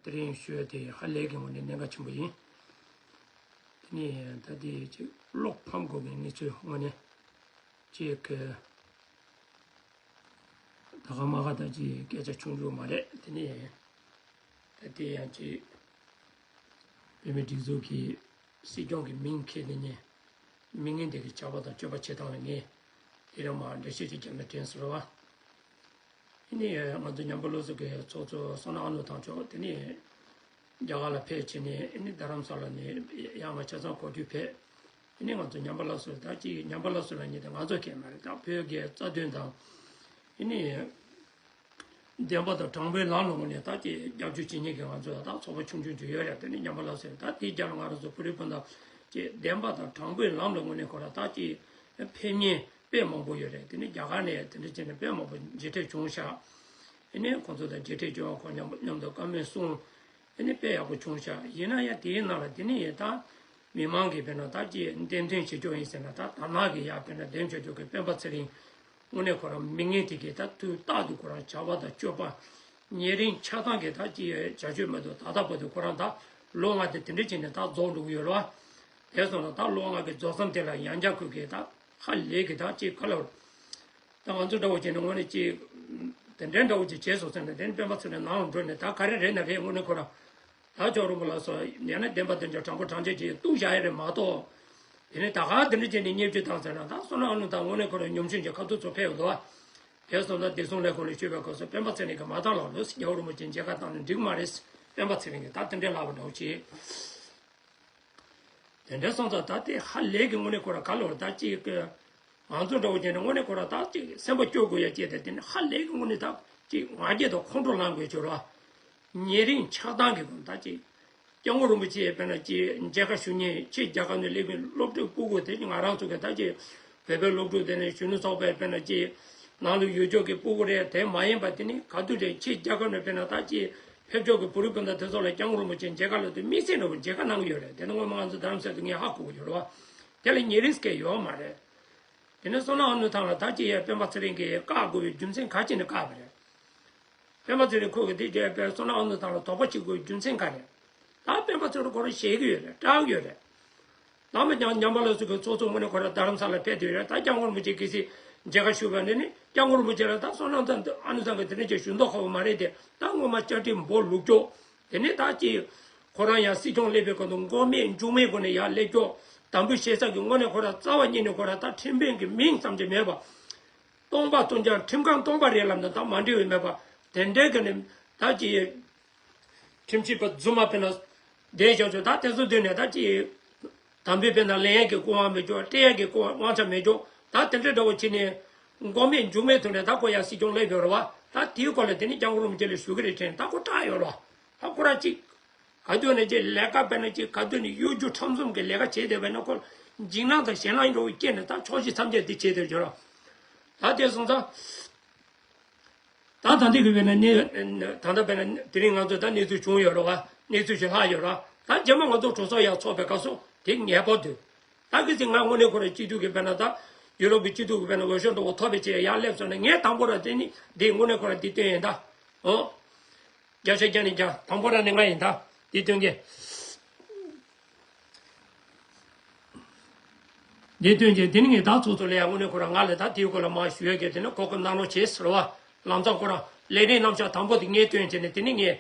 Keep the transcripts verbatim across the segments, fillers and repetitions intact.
དེ་རིང་ཞུ་ཡ་དེ་ཧ་ལས་ཀྱི་ངོས་ནས་གནད་འགག་ཆེན་པོ་ཡིན། དེ་ནས་ད་ལྟའི་ཅིག་གློག་ཕམ་དགོས་པའི་གནས་ཚུལ་དངོས་གནས་ཅིག་གི་ད་ག་མ་ག་ད་ཅིག་སྐད་ཆ་ཆུང་ཆུང་མ་རེད། དེ་ནས་ད་ལྟའི་ཡང་ཅིག་བོད་མིའི་སྒྲིག་འཛུགས་ཀྱི་སྲིད་སྐྱོང་གི་མིང་འཁྱེར་ནས་ནི་མི་ངན་དེ་གི་ཆགས་པ་དང་སྤྱོད་པ་བྱེད་སྟངས་ལ་ངས་དེ་རིང་མར་འགྲེལ་བཤད་ཅིག་བརྒྱབ་ན་དྲན་སོང་རེད་བ། ཨ་ནི་ང་ཚོ་ཉམས་པ་སློབ་གསོ་གི་ཚོགས་གཙོ་བསོད་ནམས་ཨ་ནུ་ཐང་མཆོག་དེ་ནི་རྒྱ་གར་ལ་ཕེབས་བྱས་ནས། ཨ་ནི་རྡ་རམ་ས་ལ་ནས་ཡང་ང་ཆ་ཚང་གོ་སྒྲིག་ཕེབས། ཨ་ནི་ང་ཚོ་ཉམས་པ་སློབ་གསོ་ད་ཅིག་ཉམས་པ་སློབ་གསོ་ལབ་མཁན་དེ་ང་ཚོ་གས་མ་རེད། ད་བོད་ཀྱི་རྩ་དོན་དང་། ཨ་ནི་བདེན་པ་དང་དྲང་པོའི་ལམ་ལ་ངོས་ནས་ད་ཅིག་རྒྱབ་སྐྱོར་བྱེད་མཁན་གྱི་ང་ཚོ་ད་ཚོགས་པ་ཆུང་ཆུང་ཅིག་ཡོད་རེད། དེ་ནི་ཉམས་པ་སློབ་གསོ་ད་དེའི་རྒྱབ་ལ་ང་རང་ཚོ་བོད་རིགས་སྤུན་ཟླ་ཅིག་བདེན་པ་དང་དྲང་པོའི་ལམ་ལ་ངོས་ནས་ཁོ་རང་ད་ཅིག་ཕེབས་མཁན་དཔེ་མང་པོ་ཡོད་རེད། དེ་ནི་རྒྱ་གར་ནས་དེ་འདྲ་བྱས་ནས་དཔེ་མང་པོ་མཇལ་འཕྲད་བྱུང་ཤག་ཨ་ནི་ཁོང་ཚོ་དང་མཇལ་འཕྲད་བྱུང་བ་ཁོང་མཉམ་མཉམ་དུ་བཀའ་མོལ་གསུངས། ཨ་ནི་དཔེ་ཡག་པོ་བྱུང་ཤག་ཡིན་ན་ཡང་དེའི་ནང་ལ་དེ་ནི་ཡང་ད་མི་མང་གིས་དཔེར་ན་ད་ཅིག་འདེམས་ཐོན་བྱེད་ཆོག་ཡིན་ཟེར་ན། ད་དར་ནག་གིས་ཡ་དཔེར་ན་འདེམས་བྱེད་ཆོག་གི་སྤེན་པ་ཚེ་རིང་དངོས་གནས་ཁོ་རང་མི་ངན་དེ་གིས་ད་དུས་རྟག་ཏུ་ཁོ་རང་བྱ་བ་དང་སྤྱོད་པ་ཉེ་རིང་ཆགས་སྡང་གི་ད་ཅིག་བྱ་སྤྱོད་མ་གཏོགས། ད་ལྟ་བར་དུ་ཁོ་རང་ད་ལོ་ལྔ་དེ་དེ་འདྲ་བྱས་ནས་ད་རྫོགས་འགྲོ་གི་ཡོད་རེད་བ། དེ་སོང་ན་ད་ལོ་ལྔ་གི་རྫོགས་མཚམས་དེ་ལ་ཡང་བསྐྱར་ཁོ་གིས་ད་ཧ་ལས་ཀྱི་ད་ཅིག་ག་ལ་ད་ང་ཚོ་འདྲ་བོ་བྱས་ནས་དངོས་གནས་ཅིག་དེ་འདྲའི་འདྲ་བོ་ཅིག་བྱས་སོང་ཟེར་ན། དེ་ནི་སྤེན་པ་ཚེ་རིང་ནང་ལ་འགྲོ་ནས་ད་ག་རེ་རེད་ན་རེད། དངོས་གནས་ཁོ་རང་ད་ཅོག་རོང་པོ་ལ་སོགས་ཡང་ན་བདེན་པ་དེ་འདྲ་དྲང་པོ་དྲང་བརྗོད་ཅིག་གཏུག་བཞག་ཡ་རེད་མ་གཏོགས། དེ་ནི་ད་ག་དེ་འདྲ་བྱས་ནས་བརྙས་བཅོས་བཏང་ཟེར་ན། ད་བསོད་ནམས་ཨ་ནུ་ད་དངོས་གནས་ཁོ་རང་ཉམ་ཆུང་གི་ཁ་ཐུག་ཚོ་ཕེབས་འདུག་བ། དེ་སོང་ད་བདེ་སྲུང་ལས་ཁུངས་ལ་ཞུས་པའི་སྐབས་སུ་སྤེན་པ་ཚེ་རིང་གིས་མ་བཏང་ལབ་ལོ། རྒྱལ་བ་རིན་པོ་ཆེ་མཇལ་ཁ་བཏང་ན་འགྲིག་མ་རེད། སྤེན་པ་ཚེ་རིང་གིས་ད་དེ་འདྲའི་ལབ་པ་འདྲ་བོ་ཅིག་དེ་འདྲ་སོང་ཙང་ད་དེ་ཧ་ལས་ཀྱི་དངོས་གནས་ཁོ་རང་ག་ལོར་ད་ཅིག་གི་ང་ཚོ་འདྲ་བོ་བྱས་ནས་དངོས་གནས་ཁོ་རང་ད་ཅིག་སེམས་པ་སྐྱོ་དགོས་ཡ་ཅིག་དེ་དེ་ནི་ཧ་ལས་ཀྱི་དངོས་གནས་ད་ཅིག་ང་རྒྱལ་དང་ཁོང་ཁྲོ་ལངས་དགོས་ཅོག་ར། ཉེ་རིང་ཆགས་སྡང་གི་སྒོ་ནས་ད་ཅིག་སྐྱབས་མགོན་རིན་པོ་ཆེ་དཔེར་ན་ཅིག་མཇལ་ཁ་ཞུ་མཁན་ཕྱི་རྒྱལ་ཁབ་ནས་སླེབས་པའི་སློབ་ཕྲུག་སྤུ་གུ་དེ་ང་རང་ཚོ་གི་ད་ཅིག་བོད་པའི་སློབ་ཕྲུག་དེ་ནས་གཞོན་ནུ་ཚོགས་པའི་དཔེར་ན་ཅིག་ནང་ལ་ཡོད་ཆོག་གི་སྤུ་གུ་རེད། དེ་མ་ཡིན་པ་དེ་ནི་ག་དུས་རེད། ཕྱི་རྒྱལ་ཁབ་ནས་དཔེར་ན་ད་ཅིག་ཕེབས་ཆོག་གི་བོད་རིགས་སྤུན་ཟླ་དེ་ཚོ་ལ་སྐྱབས་མགོན་རིན་པོ་ཆེ་མཇལ་ཁ་ལ་དུས་དམིགས་བསལ་འདྲ་བོ་མཇལ་ཁ་གནང་གི་ཡོད་རེད། དེ་ནི་སྔོན་མ་ང་ཚོ་རྡ་རམ་ས་ལ་དུས་ངས་ཧ་གོ་གི་ཡོད་རེད་བ། དེ་ལ་ཉེ་རིང་སྐད་ཡོད་མ་རེད། དེ་ནས་བསོད་ནམས་ཨ་ནུ་ཐང་ལ་ད་ཅི་ཡས་སྤེན་པ་ཚེ་རིང་གིས་བཀག་དགོས་པའི་རྒྱུ་མཚན་ག་ཅི་ནས་བཀག་པ་རེད། སྤེན་པ་ཚེ་རིང་ཁོ་གིས་དེ་བརྗོད་པའི་བསོད་ནམས་ཨ་ནུ་ཐང་ལ་དོགས་པ་བྱེད་དགོས་པའི་རྒྱུ་མཚན་ག་རེད། ད་སྤེན་པ་ཚེ་རིང་ཁོ་རང་ཞེད་ཀྱི་ཡོད་རེད། སྐྲག་གི་ཡོད་རེད། ནམ་ཡང་ཉམས་པ་སློབ་གསོ་གི་ཚོགས་གཙོ་དངོས་གནས་ཁོ་རང་རྡ་རམ་ས་ལ་ཕེབས་བསྡད་ཡོད་རེད། ད་སྐྱབས་མགོན་རིན་པོ་ཆེ་གལ་སྲིད་མཇལ་ཁ་ཞུས་པ་ནི་ནི་སྐྱབས་མགོན་རིན་པོ་ཆེ་ལ་ད་བསོད་ནམས་ཨ་ནུ་ཐང་གིས་དེ་འདྲ་ཅིག་ཞུ་མདོག་ཁ་པོ་མ་རེད་དེ། ད་སྔོན་མ་བཅའ་ཁྲིམས་འབོ་ལུག་ཀྱོག་དེ་ནས་ད་ཅི། ཁོ་རང་ཡང་སྲིད་སྐྱོང་སླེབས་པའི་སྐབས་སུ་མགོ་མེད་མཇུག་མེད་སྒོ་ནས་ཡར་སླེབས་ཀྱོག་དམ་འབུལ་བྱེད་ས་གི་དངོས་གནས་ཁོ་རང་རྩ་བ་ཉིད་ནས་ཁོ་རང་ད་ཁྲིམས་དཔོན་གྱི་མིང་ཙམ་གྱི་མེད་པ། སྟོང་པ་སྟོང་རྐྱང་ཁྲིམས་ཁང་སྟོང་པ་རེད་ལབ་ན་ད་མ་འགྲིག་པ་མེད་པ། དེ་འདྲའི་གི་ནི་ད་ཅི། ཁྲིམས་ཞིབ་པ་རྫུན་མ་དཔེར་ན། བསྡད་བཞག་ཆོག་ད་དེ་ཚོ་མདུན་ནས་ད་ཅི། དམ་འབུལ་དཔེར་ན་ལེན་ཡས་ཀྱི་སྐུ་དབང་མེད་ཆོག་སྤྲད་ཡས་ཀྱི་སྐུ་དབང་དབང་ཆ་མེད་ཆོག་ད་དེ་འདྲའི་འདྲ་བོ་བྱས་ནས། མགོ་མེད་མཇུག་མེད་ཐོག་ནས་ད་ཁོ་ཡང་སྲིད་སྐྱོང་སླེབས་ཡོད་རེད་བ། ད་དེའི་སྐོར་ལ་དེ་ནི་སྐྱབས་མགོན་རིན་པོ་ཆེ་ལ་ཞུ་གི་རེད་དྲན། ད་ཁོ་སྐྲག་ཡོད་རེད་བ། ད་ཁོ་རང་ཅིག་ག་དུས་ནས་ཅིག་ལས་ཀ་དཔེར་ན་ཅིག་ག་དུས་ནས་གཡོ་སྒྱུ་ཁྲམ་གསུམ་གྱི་ལས་ཀ་བྱས་བསྡད་པ་ན་ཁོ་འཇིགས་སྣང་དང་ཞེད་སྣང་འདྲ་བོ་སྐྱེས་ནས་ད་ཕྱོགས་བཞི་མཚམས་བརྒྱད་འདི་བྱས་བསྡད་ཡོད་རེད་བ། ད་དེ་སོང་ཙང་། ད་ད་ལྟའི་གི་དཔེར་ན་གནས། ད་ལྟ་དཔེར་ན་དེ་རིང་ང་ཚོ་ད་གནས་ཚུལ་བྱུང་ཡོད་རེད་བ། གནས་ཚུལ་ཞིག་ལྷག་ཡོད་རེད་བ། ད་རྗེས་མ་ང་ཚོ་གྲོས་ཚོགས་ཡར་ཚོགས་པའི་སྐབས་སུ་དེ་ངེས་པར་དུ། ད་གལ་སྲིད་ང་དངོས་གནས་ཁོ་རང་སྤྱི་འཐུས་ཀྱི་དཔེར་ན་ད་ཡུ་རོབ་ཀྱི་སྤྱི་འཐུས་ཀྱི་དཔེར་ན་འོས་ཤོག་འདྲ་བོ་ཐོབ་པའི་ཆེད་ཡར་སླེབས་སོང་ན། ངས་དང་པོ་ར་དེ་ནི་འདི་དངོས་གནས་ཁོ་རང་འདི་སྟོན་ཡིན་ད། ཨོ། བརྒྱ་ཆ་བརྒྱ་ནས་བརྒྱ་དང་པོ་ར་ནི་ང་ཡིན་ད། འདི་སྟོན་གྱི། འདི་སྟོན་གྱི་དེ་ནི་ངས་ད་ཚོགས་གཙོ་ལ་ཡང་དངོས་གནས་ཁོ་རང་ང་ལ་ད་དེའི་སྐོར་ལ་མར་ཞུ་ཡ་གི་དེ་ནི་གོ་སྐབས་གནང་རོགས་བྱེད་ཟེར་བ། ལམ་སང་ཁོ་རང་ལས་རིམ་རྣམ་གཞག་དང་པོ་དེ་ངས་སྟོན་བྱས་ནས་དེ་ནི་ངས་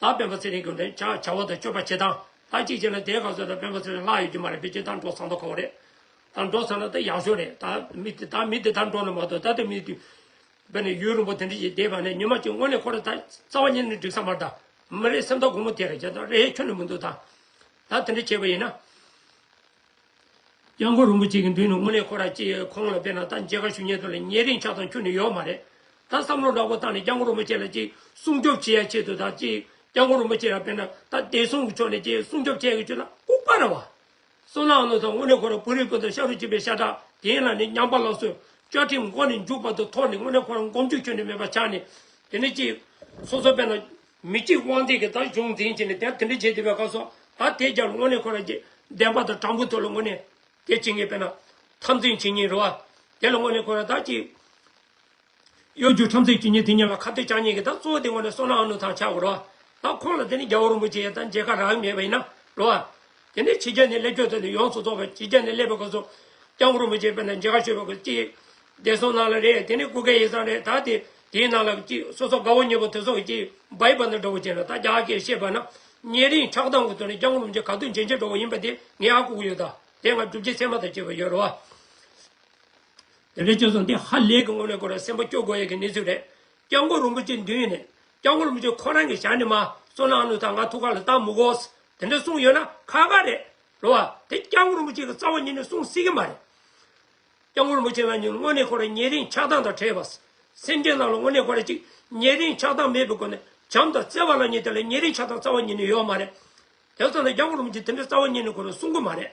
ད་སྤེན་པ་ཚེ་རིང་གི་འདི་བྱ་བྱ་བ་དང་སྤྱོད་པ་བྱེད་སྟངས་ད་གཅིག་བྱས་ན་དེའི་སྐབས་སུ་ད་སྤེན་པ་ཚེ་རིང་ལྷག་ཡོད་ཀྱི་མ་རེད། ཕལ་ཆེར་ད་འགྲོ་ཚར་མདོག་ཁ་པོ་རེད། ད་འགྲོ་ཚར་ན་ད་ཡག་ཤོས་རེད། ད་མི་དེ་ད་མི་དེ་ད་འགྲོ་ན་མ་གཏོགས་ད་ལྟ་མི་དེ། དཔེར་ན་ཡུན་རིང་པོ་དེ་འདྲ་ཞིག་བསྡད་པ་ནས་ཉི་མ་གཅིག་དངོས་གནས་ཁོ་རང་ད་རྩ་བ་ཉིད་ནས་འགྲིག་ས་མ་རེད་ད། མི་རེད་སེམས་ཐག་གོང་མོ་དེ་རེད་ཀྱང་ད་རེད་ཁྱོན་ནས་མི་འདུག་ད། ད་དེ་འདྲ་བྱས་པ་ཡིན་ན། སྐྱབས་མགོན་རིན་པོ་ཆེ་གི་མདུན་ནས་དངོས་གནས་ཁོ་རང་ཅིག་ཁོང་ལ་དཔེར་ན་ད་མཇལ་ཁ་ཞུ་མཁན་ཚོ་ལ་ཉེ་རིང་ཆགས་སྡང་ཁྱོན་ནས་ཡོད་མ་རེད། ད་བསམ་བློ་འདྲ་པོ་བཏང་ནས་སྐྱབས་མགོན་རིན་པོ་ཆེ་ལ་ཅིག་སྲུང་སྐྱོབ་བྱེད་ཡ་ཆེད་དུ་ད་ཅིག་སྐྱབས་མགོན་རིན་པོ་ཆེ་ལ་དཔེར་ན་ད་བདེ་སྲུང་གི་ཕྱོགས་ནས་ཅིག་སྲུང་སྐྱོབ་བྱེད་ཡ་གི་ཆེད་ལ་ལྐུགས་པ་རེད་བ། བསོད་ནམས་ཨ་ནུ་ཚང་དངོས་གནས་ཁོ་རང་བོད་རིགས་ཀུན་ཏུ་ཤ་རུས་གཅིག་པའི་ཤ་ཁྲག་དེ་ཡིན་ལ་ནི་ཉམས་པ་སློབ་གསོའི་བཅའ་ཁྲིམས་མགོ་ནས་མཇུག་བར་དུ་ཐོག་ནས་དངོས་གནས་ཁོ་རང་མགོ་མཇུག་ཁྱོན་ནས་མེད་པ་ཆགས་ནས། དེ་ནས་ཅིག་སོ་སོ་དཔེར་ན་མི་གཅིག་དབང་འཛིན་གྱི་ད་གཞུང་འཛིན་བྱས་ནས་དེ་དེ་འདྲ་བྱས་བསྡད་པའི་སྐབས་སུ་ད་དེ་རྒྱབ་ལ་དངོས་གནས་ཁོ་རང་གི་བདེན་པ་དང་དྲང་པོའི་ཐོག་ལ་དངོས་གནས་དེ་བྱེད་མཁན་དཔེར་ན་འཐབ་འཛིང་བྱེད་མཁན་རེད་བ། དེ་ལ་དངོས་གནས་ཁོ་རང་ད་ཅིག་གཡོ་སྒྱུ་ཁྲམ་ཚིག་གཅིག་གཉིས་དེ་གཉིས་ལ་ཁ་གཏད་བཅག་མཁན་གྱི་ད་གཙོ་བོ་དེ་དངོས་གནས་བསོད་ནམས་ཨ་ནུ་ཐང་ཆགས་དགོས་རེད། ད་ཁོང་ལ་དེ་ནི་རྒྱལ་བ་རིན་པོ་ཆེ་ད་མཇལ་ཁ་རག་མེད་པ་ཡིན་ན་རེད་བ། དེ་ནི་ཕྱི་རྒྱལ་ནས་སླེབས་ཕྱོགས་དེ་ནི་ཡོངས་སུ་རྫོགས་པ་ཕྱི་རྒྱལ་ནས་སླེབས་པའི་སྐབས་སུ་སྐྱབས་མགོན་རིན་པོ་ཆེ་དཔེར་ན་མཇལ་ཁ་ཞུས་པའི་སྐབས་ཅིག་བདེ་སྲུང་ནང་ལ་རེད། དེ་ནི་སྐུ་སྒེར་ཡིག་ཚང་རེད། ད་དེ་དེའི་ནང་ལ་ཅིག་སོ་སོ་དགའ་བོ་ཉེ་བོ་དེ་ཚོ་གི་ཅིག་བའི་བར་དུ་འགྲོ་བ་བྱས་ན་ད་རྒྱ་སྐད་བཤད་པ་ན་ཉེ་རིང་ཆགས་སྡང་གི་ཐོག་ནས་སྐྱབས་མགོན་རིན་པོ་ཆེ་ག་དུས་མཇལ་མཇལ་འགྲོ་བ་ཡིན་པ་དེ་ངས་ཧ་གོ་གི་ཡོད། ད་དེ་ང་སྒྲུབ་བྱེད་ཚད་མ་དང་བཅས་པ་ཡོད་རེད་བ། དེ་འདྲ་བྱས་སོང་། འདི་ཧ་ལས་ཀྱི་ངོ་ནས་ཁོ་རང་སེམས་པ་སྐྱོ་དགོས་ཡས་ཀྱི་གནས་ཚུལ་རེད། སྐྱབས་མགོན་རིན་པོ་ཆེ་མདུན་ནས་སྐྱབས་མགོན་རིན་པོ་ཆེ་ཁོ་རང་གིས་བཞག་ནས་མ་བསོད་ནམས་ཨ་ནུ་ད་ང་ཐུགས་ཁ་ལ་བཏང་མི་དགོས། དེ་འདྲ་གསུངས་ཡོད་ན་ཁག་ཁག་རེད་རེད་བ། དེ་སྐྱབས་མགོན་རིན་པོ་ཆེ་གི་རྩ་བ་ཉིད་ནས་གསུངས་སྲིད་ཀྱི་མ་རེད། སྐྱབས་མགོན་རིན་པོ་ཆེ་ལ་ཉིད་དངོས་གནས་ཁོ་རང་ཉེ་རིང་ཆགས་སྡང་དང་བྲལ་བ། སེམས་ཅན་རྣམས་ལ་དངོས་གནས་ཁོ་རང་ཅིག་ཉེ་རིང་ཆགས་སྡང་མེད་པའི་སྒོ་ནས་བྱམས་དང་བརྩེ་བ་ལ་ཉེ་དེ་ལ་ཉེ་རིང་ཆགས་སྡང་རྩ་བ་ཉིད་ནས་ཡོད་མ་རེད། དེ་ཚོ་ནི་སྐྱབས་མགོན་རིན་པོ་ཆེ་དེ་འདྲའི་རྩ་བ་ཉིད་ནས་ཁོ་རང་གསུང་གི་མ་རེད།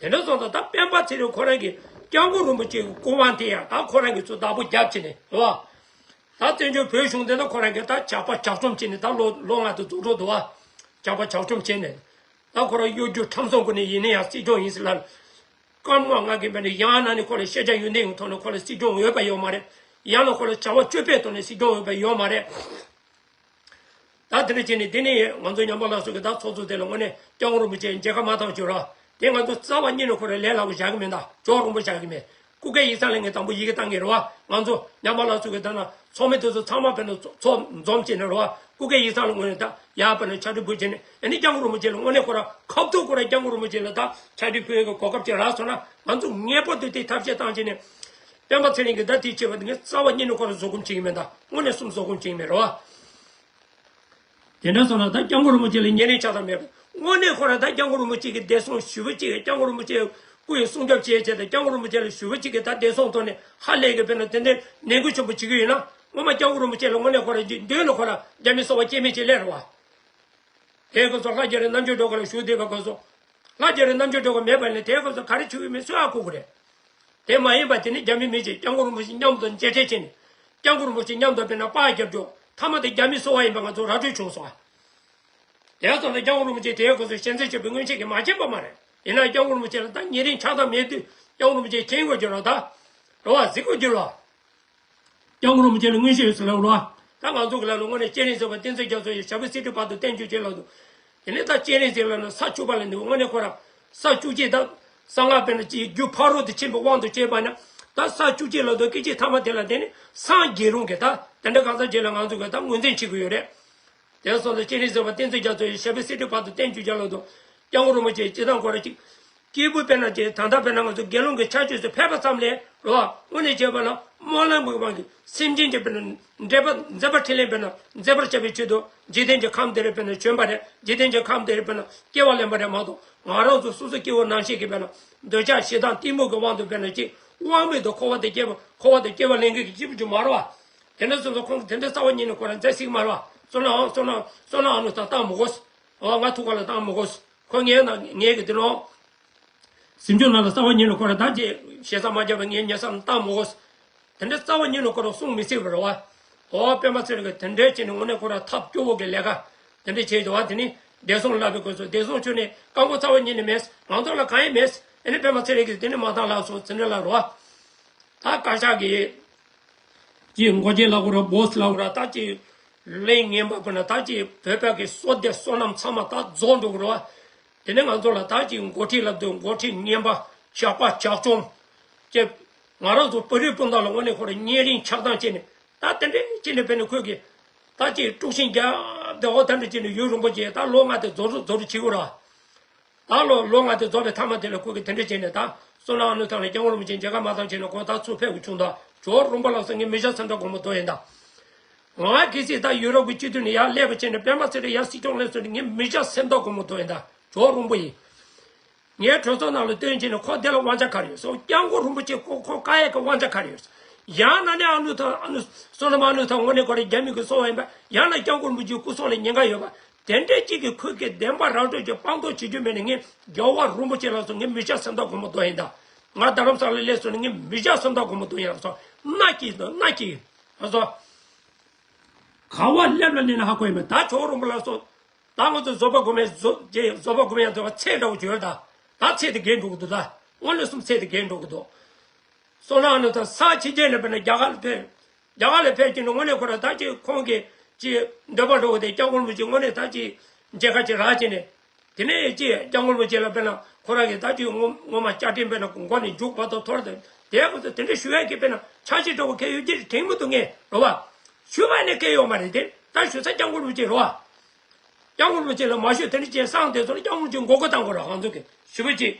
དེ་འདྲ་སོང་ཙང་ད་སྤེན་པ་ཚེ་རིང་ཁོ་རང་གིས་སྐྱབས་མགོན་རིན་པོ་ཆེ་གི་སྐུ་དབང་དེ་ཡང་ད་ཁོ་རང་གིས་ཚུར་བདག་པོ་རྒྱབ་བྱས་ནས་རེད་བ། ད་བཙན་བྱོལ་བོད་གཞུང་དེ་ད་ཁོ་རང་གིས་ད་ཇག་པ་ཇག་བཅོམ་བྱས་ནས་ད་ལོ་ལོ་ལྔ་དེ་རྫོགས་འགྲོ་འདུག་བ། ཇག་པ་ཇག་བཅོམ་བྱས་ནས་ད་ཁོ་རང་གཡོ་སྒྱུ་ཁྲམ་གསུམ་སྒོ་ནས་ཡིན་ན་ཡང་སྲིད་སྐྱོང་ཡིན་ཟེར་ལབ། སྐར་མ་ལྔ་གི་བར་ནས་ཡང་ན་ནི་ཁོ་ལ་ཤེས་བྱ་ཡོན་ཏན་གྱི་ཐོག་ནས་ཁོ་ལ་སྲིད་སྐྱོང་འོས་པ་ཡོད་མ་རེད། ཡང་ན་ཁོ་ལ་བྱ་བ་སྤྱོད་པའི་ཐོག་ནས་སྲིད་སྐྱོང་འོས་པ་ཡོད་མ་རེད། ད་དེ་འདྲ་བྱས་ནས་དེ་ནས་ང་ཚོ་ཉམས་པ་སླར་གསོ་གི་ད་ཚོགས་གཙོ་དེ་ལ་དངོས་གནས་སྐྱབས་མགོན་རིན་པོ་ཆེ་མཇལ་ཁ་མ་བཏང་བཅུག་ར། དེ་ང་ཚོ་རྩ་བ་ཉིད་ནས་ཁོ་རང་ལས་སླ་པོ་བཞག་གི་མེད། ད་ཇོ་རིན་པོ་བཞག་གི་མེད། སྐུ་སྒེར་ཡིག་ཚང་ལ་ངས་དང་པོ་ཡི་གེ་བཏང་གི་རེད་བ། ང་ཚོ་ཉམས་པ་སླར་གསོ་གི་ད་ན་ཚོགས་མི་དེ་ཚོ་ཚང་མ་དཔེར་ན་ཚོ་ཚོགས་འཛོམས་བྱས་ནས་རེད་བ། སྐུ་སྒེར་ཡིག་ཚང་ལ་དངོས་གནས་ད་ཡར་དཔེར་ན་ཕྱག་བྲིས་ཕུལ་བྱས་ནས་ཨ་ནི་སྐྱབས་མགོན་རིན་པོ་ཆེ་ལ་དངོས་གནས་ཁོ་རང་ཁ་ཐུག་ཁོ་རང་སྐྱབས་མགོན་རིན་པོ་ཆེ་ལ་ད་ཕྱག་བྲིས་ཕུལ་ཡག་གི་གོ་སྐབས་ཅིག་རག་སོང་ན་ང་ཚོ་ངེས་པར་དུ་དེ་ཐབས་ཤེས་བཏང་བྱས་ནས་སྤེན་པ་ཚེ་རིང་གིས་ད་དེ་བྱས་པ་དེ་ངས་རྩ་བ་ཉིད་ནས་ཁོ་རང་བཟོད་སྒོམ་བྱེད་ཀྱི་མེད། ད་དངོས་གནས་སུ་བཟོད་སྒོམ་བྱེད་ཀྱི་མེད་རེད་བ། དེ་འདྲ་སོང་ན་ད་སྐྱབས་མགོན་རིན་པོ་ཆེ་ལ་ཉེ་རིང་ཆགས་སྡང་མེད་པ། དངོས་གནས་ཁོ་རང་ད་སྐྱབས་མགོན་རིན་པོ་ཆེ་གི་བདེ་སྲུང་ཞུ་བ་གཅིག་གི་སྐྱབས་མགོན་རིན་པོ་ཆེ་སྐུ་ཡི་སྲུང་སྐྱོབ་བྱེད་ཆེད་དང་སྐྱབས་མགོན་རིན་པོ་ཆེ་ལ་ཞུ་བ་གཅིག་གི་ད་བདེ་སྲུང་ཐོག་ནས་ཧ་ལས་གི་དཔེར་ན་དེ་འདྲའི་ནན་སྐུལ་ཆེན་པོ་བྱེད་ཀྱི་ཡོད་ན་སྔོན་མ་སྐྱབས་མགོན་རིན་པོ་ཆེ་ལ་དངོས་གནས་ཁོ་རང་མདུན་ལ་ཁོ་རང་རྒྱ་མི་སོ་པ་སྐྱེ་མེད་ཅིག་སླེབས་རེད་བ། དེའི་སྐབས་སུ་ལྷ་རྒྱ་རི་རྣམ་དཔྱོད་སྒྲོལ་དཀར་ལ་ཞུ་བསྡད་པའི་སྐབས་སུ། ལྷ་རྒྱ་རི་རྣམ་དཔྱོད་སྒྲོལ་དཀར་མེད་པ་ནི་དེའི་སྐབས་སུ་ག་རེ་བྱུང་ཡོད་མེད་སུས་ཧ་གོ་གི་རེད། དེ་མ་ཡིན་པ་དེ་ནི་རྒྱ་མི་མི་གཅིག་སྐྱབས་མགོན་རིན་པོ་ཆེ་མཉམ་དུ་མཇལ་འཕྲད་བྱས་ནས། སྐྱབས་མགོན་རིན་པོ་ཆེ་མཉམ་དུ་དཔེར་ན་པར་རྒྱབ་རྒྱུ་མཐའ་མ་དེ་རྒྱ་མི་སོ་པ་ཡིན་པ་ང་ཚོ་ར་སྤྲོད་བྱུང་སོང་ཨ། དེ་ཙམ་ལ་སྐྱབས་མགོན་རིན་པོ་ཆེ་དེའི་སྐབས་སུ་ཞལ་འཛེམ་བྱས་པའི་སྔོན་ཆད་ཀྱི་མ་མཁྱེན་པ་མ་རེད། ཡིན་ན་སྐྱབས་མགོན་རིན་པོ་ཆེ་ལ་ད་ཉེ་རིང་ཆགས་སྡང་མེད་དུས་སྐྱབས་མགོན་རིན་པོ་ཆེ་མཁྱེན་དགོས་ཀྱི་རེད་ད། རེད་བ། གཟིགས་དགོས་ཀྱི་རེད་བ། སྐྱབས་མགོན་རིན་པོ་ཆེ་ལ་མངོན་ཤེས་ཡོད་ཟེར་ལབ་རོགས། ད་ང་ཚོ་གི་ལ་ལོ་དངོས་གནས་སྤྱན་རས་གཟིགས་པ་བསྟན་འཛིན་རྒྱ་མཚོ་ཡི་ཞབས་པད་སྲིད་མཐའི་བར་དུ་བརྟན་བཅོས་བྱེད་ལབ་འདུག་དེ་ནས་ད་སྤྱན་རས་གཟིགས་ལ་ནི་ས་བཅུ་པ་ལ་འདུག་དངོས་གནས་ཁོ་ར་ས་བཅུ་གཅིག་ད་གསང་སྔགས་དཔེར་ན་ཅིག་རྒྱུ་ཕ་རོལ་ཏུ་ཕྱིན་པའི་དབང་དུ་བྱས་པ་ན་ད་ས་བཅུ་གཅིག་ལ་འདུག་སྐད་ཅིག་ཐ་མ་དེ་ལ་དེ་ནི་སངས་རྒྱས་རུང་གི་ད་དེ་འདྲ་གང་ཟག་ཅིག་ལ་ང་ཚོ་གི་ད་ངོས་འཛིན་བྱེད་ཀྱི་ཡོད་རེད། དེ་སོང་ཙང་སྤྱན་རས་གཟིགས་པ་བསྟན་འཛིན་རྒྱ་མཚོ་ཡི་ཞབས་པད་སྲིད་མཐའི་བར་དུ་བརྟན་བཅོས་བྱེད་ལབ་འདུག་སྐྱབས་མགོན་རིན་པོ་ཆེ་སྤྱིར་བཏང་ཁོ་ར་ཅིག་སྐྱེས་བུ་དཔེར་ན་ཅིག་ད་ལྟ་དཔེར་ན་ང་ཚོ་དགེ་སློང་གི་ཕྱག་མཆོད་ཚོ་ཕེབས་པ་ཙམ་ལས་རོ། དངོས་གནས་བྱས་པ་ན་སྨོན་ལམ་གྱི་དབང་གིས་སེམས་ཅན་གྱི་དཔེར་ན་འདྲེན་པ་འཛིན་པ་ཕྲིན་ལས་དཔེར་ན་མཛད་པར་བྱ་བའི་ཆེད་དུ་འཇིག་རྟེན་གྱི་ཁམས་འདིར་དཔེར་ན་བྱོན་པ་རེད། འཇིག་རྟེན་གྱི་ཁམས་འདིར་དཔེར་ན་སྐྱེ་བ་ལེན་པ་རེད་མ་གཏོགས་ང་རང་ཚོ་སོ་སོ་སྐྱེ་བོ་ནང་བཞིན་གྱི་དཔེར་ན་འདོད་ཆགས་ཞེ་སྡང་གཏི་མུག་གི་དབང་དུ་དཔེར་ན་ཅིག་དབང་མེད་དུ་འཁོར་བ་དེ་སྐྱེ་བ་འཁོར་བ་དེ་སྐྱེ་བ་ལེན་མཁན་གྱི་སྐྱེས་བུ་ཅིག་མ་རེད་བ། དེ་འདྲ་སོང་ཙང་ཁོང་གིས་དེ་འདྲ་རྩ་བ་ཉིད་ནས་ཁོ་རང་མཛད་སྲིད་ཀྱི་མ་རེད་བ། བསོད་ནམས་བསོད་ནམས་བསོད་ནམས་ཨ་ནུ་ད་བཏང་མི་དགོས། ཨོ་ང་ཐུག་ག་ལ་བཏང་མི་དགོས། ཁོ་ངའི་ནང་ངའི་གི་དེ་ནོ། སེམས་ཅན་ནང་ལ་རྩ་བ་ཉིད་ནས་ཁོ་རང་ད་ཅི་ཞེ་ས་མ་རྒྱབ་པ་ངའི་ཉེ་སར་བཏང་མི་དགོས། དེ་འདྲ་རྩ་བ་ཉིད་ནས་ཁོ་རང་གསུང་མི་སྲིད་པ་རེད་བ། ཨོ་སྤེན་པ་ཚེ་རིང་གིས་དེ་འདྲའི་བྱས་ནས་དངོས་གནས་ཁོ་རང་ཐབས་སྐྱོ་བོ་གི་ལས་ཀ་དེ་འདྲ་བྱས་འདུག་བ། དེ་ནི་བདེ་སྲུང་ལབ་པའི་སྐབས་སུ་བདེ་སྲུང་ཁྱོན་ནས་བཀག་འགོག་རྩ་བ་ཉིད་ནས་མེད། ང་ཚོ་ལ་གང་ཡང་མེད། ཨ་ནི་སྤེན་པ་ཚེ་རིང་གིས་དེ་ནི་མ་བཏང་ལབ་སོང་ཟེར་འདྲ་ལབ་རེད་བ། ད་བཀའ་ཤག་གིས་ཅིག་མགོ་སྐྱེས་ལབ་དགོས་རེད། སྦོ་སི་ལབ་དགོས་རེད། ད་ཅིག་ལས་ངན་པ་དཔེར་ན་ད་ཅིག་བོད་པ་གི་བསོད་བདེ་བསོད་ནམས་ཚང་མ་ད་རྫོགས་འགྲོ་གི་རེད་བ། དེ་ནས་ང་ཚོ་ལ་ད་ཅིག་འགོ་ཁྲིད་ལབ་དུས་འགོ་ཁྲིད་ངན་པ་ཇག་པ་ཇག་བཅོམ་ཅེས། ང་རང་ཚོ་བོད་རིགས་སྤུན་ཟླ་ལ་དངོས་གནས་ཁོ་རང་ཉེ་རིང་ཆགས་སྡང་བྱས་ནས་ད་དེ་འདྲས་བྱས་ནས་དཔེར་ན་ཁོས་ཀྱིས་ད་ཅིག་དཀྲུག་ཤིང་རྒྱག་བསྡད་འོ་ད་འདྲས་བྱས་ནས་ཡུན་རིང་པོ་བྱས། ད་ལོ་ལྔ་དེ་རྫོགས་རུ་རྫོགས་རུ་བྱེད་དགོས་ར། ད་ལོ་ལོ་ལྔ་དེ་རྫོགས་པའི་མཐའ་མ་དེ་ལ་ཁོ་གིས་དེ་འདྲ་བྱས་ནས་ད་བསོད་ནམས་ཨ་ནུ་ཐང་ལ་སྐྱབས་མགོན་རིན་པོ་ཆེ་མཇལ་ཁ་མ་བཏང་བྱས་ནས་ཁོ་ད་ཚུར་ཕེབས་དགོས་བྱུང་། ད་ཇོ་རིན་པོ་ལགས་སུ་ངས་མི་བཞག་སེམས་ཐག་གོང་མོ་རྡོ་ཡིན་ད། ང་གལ་སྲིད་ད་ཡུ་རོབ་ཀྱི་སྤྱི་འཐུས་ནས་ཡར་སླེབས་པ་བྱས་ནས་སྤེན་པ་ཚེ་རིང་ཡར་སྲིད་སྐྱོང་སླེབས་སོང་ནས་ངས་མི་བཞག་སེམས་ཐག་གོང་མོ་རྡོ་ཡིན་ད། ཇོ་རིན་པོ་ཡིན། ངའི་གྲོས་ཚོགས་ནང་ལ་བཏོན་བྱས་ནས་ཁོ་དེ་ལ་དབང་ཆ་ག་རེ་ཡོད་སོང་། སྐྱབས་མགོན་རིན་པོ་ཆེ་ཁོ་ཁོ་བཀག་ཡས་ཀྱི་དབང་ཆ་ག་རེ་ཡོད་སོང་། ཡང་ན་ནི་ཨ་ནུ་ཐང་ཨ་ནུ་བསོད་ནམས་ཨ་ནུ་ཐང་དངོས་གནས་ཁོ་རང་རྒྱ་མི་གི་སོ་པ་ཡིན་པ། ཡང་ན་སྐྱབས་མགོན་རིན་པོ་ཆེའི་སྐུ་སྲོག་ལ་ཉེན་ཁ་ཡོད་པ། དེ་འདྲའི་གཅིག་གིས་ཁོས་ཀྱི་བདེན་པ་ར་སྤྲོད་ཀྱི་དཔང་རྟགས་བྱེད་རྒྱུ་མེད་ནས་ངས་རྒྱལ་བ་རིན་པོ་ཆེ་ལ་སོང་ངས་མི་བཞག་སེམས་ཐག་གོང་མོ་རྡོ་ཡིན་ད། ང་རྡ་རམ་ས་ལ་སླེབས་སོང་ནས་ངས་མི་བཞག་སེམས་ཐག་གོང་མོ་རྡོ་ཡིན་ལ་སོང་མནའ་སྐྱེལ་སོང་མནའ་སྐྱེལ་ལ་སོང་། ག་བ་སླེབས་ལ་སླེབས་ན་ཧ་གོ་ཡིན་པ་ད་ཇོ་རིན་པོ་ལགས་སོ། ད་ང་ཚོ་བཟོད་པ་སྒོམ་ཡ་བཟོ་རྗེ་བཟོད་པ་སྒོམ་ཡ་བཟོད་པ་ཚེ་འདྲ་བོ་བྱོས་ད། ད་ཚེ་དེ་རྒས་འགྲོ་གི་འདུག་ད་དངོས་གནས་སུ་ཚེ་དེ་རྒས་འགྲོ་གི་འདུག་བསོད་ནམས་ཨ་ནུ་ད་ས་ཕྱི་རྒྱལ་ནས་ཕེབས་ན་རྒྱ་གར་ལ་ཕེབས། རྒྱ་གར་ལ་ཕེབས་ཀྱི་ནི་དངོས་གནས་ཁོ་ར་ད་ཅིག་ཁོང་གི་ ཅིག་འདོད་པ་འགྲོ་བ་དེ་སྐྱབས་མགོན་རིན་པོ་ཆེ་དངོས་གནས་ད་ཅིག་མཇལ་ཁ་ཅིག་རག་བྱས་ནས། དེ་ནས་ཅིག་སྐྱབས་མགོན་རིན་པོ་ཆེ་ལ་དཔེར་ན་ཁོ་རང་གིས་ད་ཅིག་ངོ་ངོ་མ་བསྐྱར་དྲན་དཔེར་ན་མགོ་ནས་མཇུག་བར་དུ་འཐོར་ཏེ། དེ་ཁོ་ཚོ་དེ་འདྲ་ཞུ་ཡ་གི་དཔེར་ན་འཆར་གཞི་འདྲ་བོ་གལ་ཡོད་ཀྱི་དྲན་མི་འདུག་ངས་རོ་བ། ཞུ་བ་ནས་གལ་ཡོད་མ་རེད་དེ། ད་ཞུ་ས་སྐྱབས་མགོན་རིན་པོ་ཆེ་རོ་བ། སྐྱབས་མགོན་རིན་པོ་ཆེ་ལ་མ་ཞུས་དེ་འདྲ་ཅན་བསམ་དེ་ཚོ་ལ་སྐྱབས་མགོན་རིན་པོ་ཆེ་མགོ་སྐོར་བཏང་དགོས་ར། ང་ཚོ་གི་ཞུ་བ་ཅིག་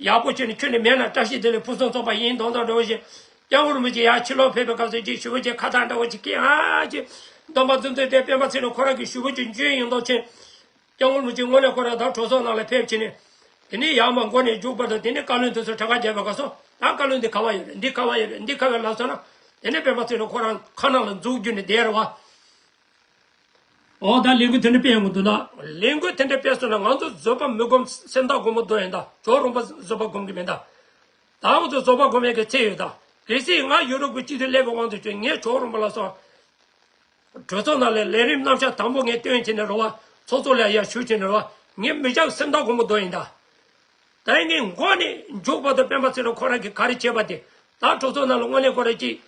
ཡག་པོ་བྱས་ནས་ཁྱོད་ནི་མེད་ན་བཀྲ་ཤིས་བདེ་ལེགས་ཕུན་སུམ་ཚོགས་པ་ཡིན་མདོག་མདོག་འདྲ་བོ་ཞིག་སྐྱབས་མགོན་རིན་པོ་ཆེ་ཡར་ཕྱི་ལོགས་ཕེབས་པའི་སྐབས་སུ་ཅིག་ཞུ་བ་ཅིག་ཁ་བཏགས་འདྲ་བོ་ཅིག་གིས་ཨ་ཅིག་སྡོམ་པ་འཛོམས་དུས་དེ་སྤེན་པ་ཚེ་རིང་ཁོ་རང་གི་ཞུ་བ་ཅིག་འཇོན་ཡོང་མདོག་ཅན། སྐྱབས་མགོན་རིན་པོ་ཆེ་དངོས་གནས་ཁོ་རང་ད་གྲོས་ཚོགས་ནང་ལ་ཕེབས་བྱས་ནས། དེ་ནས་ཡར་མར་མགོ་ནས་མཇུག་བར་དུ་དེ་ནས་བཀའ་བློན་དེ་ཚོ་གྲངས་ཀ་བརྒྱབ་པའི་སྐབས་སུ་ད་བཀའ་བློན་འདི་ག་བ་ཡོད་རེད། འདི་ག་བ་ཡོད་རེད། འདི་ག་བ་ལབ་སོང་ན། དེ་ནས་སྤེན་པ་ཚེ་རིང་ཁོ་རང་ཁ་ནང་ལ་མཛུབ་བརྒྱུད་ནས་བསྡད་རེད་བ། འོ་ད་ལས་འགུལ་དེ་འདྲ་སྤེལ་ཡོང་གི་འདུག་ན། ལས་འགུལ་དེ་འདྲ་སྤེལ་སོང་ན་ང་ཚོ་བཟོད་པ་མི་སྒོམ་སེམས་ཐག་སྒོར་མོ་རྡོ་ཡིན་ད། ཇོ་བོ་རིན་པོ་བཟོད་པ་སྒོམ་གི་མིན་ད། ད་ང་ཚོ་བཟོད་པ་སྒོམ་ཡས་ཀྱི་ཚད་ཡོད་ད། གལ་སྲིད་ང་ཡུ་རོབ་ཀྱི་སྤྱི་འཐུས་སླེབས་པའི་དབང་དུ་བྱས་ངས་ཇོ་བོ་རིན་པོ་ལ་སོགས། གྲོས་ཚོགས་ནང་ལ་ལས་རིམ་རྣམ་གཞག་དང་པོ་ངས་སྟོན་བྱས་ནས་རོ་བ། ཚོགས་གཙོ་ལ་ཡར་ཞུ་བྱས་ནས་རོ་བ། ངས་མི་སྐྱབས་སེམས་ཐག་སྒོར་མོ་རྡོ་ཡིན་ད། ད་ངས་མགོ་ནས་མཇུག་བར་དུ་སྤེན་པ་ཚེ་རིང་ཁོ་རང་གིས་ག་རེ་བྱས་པ་དེ། ད་གྲོས་ཚོགས་ནང་ལ་དངོས་གནས་ཁོ་རང་གིས།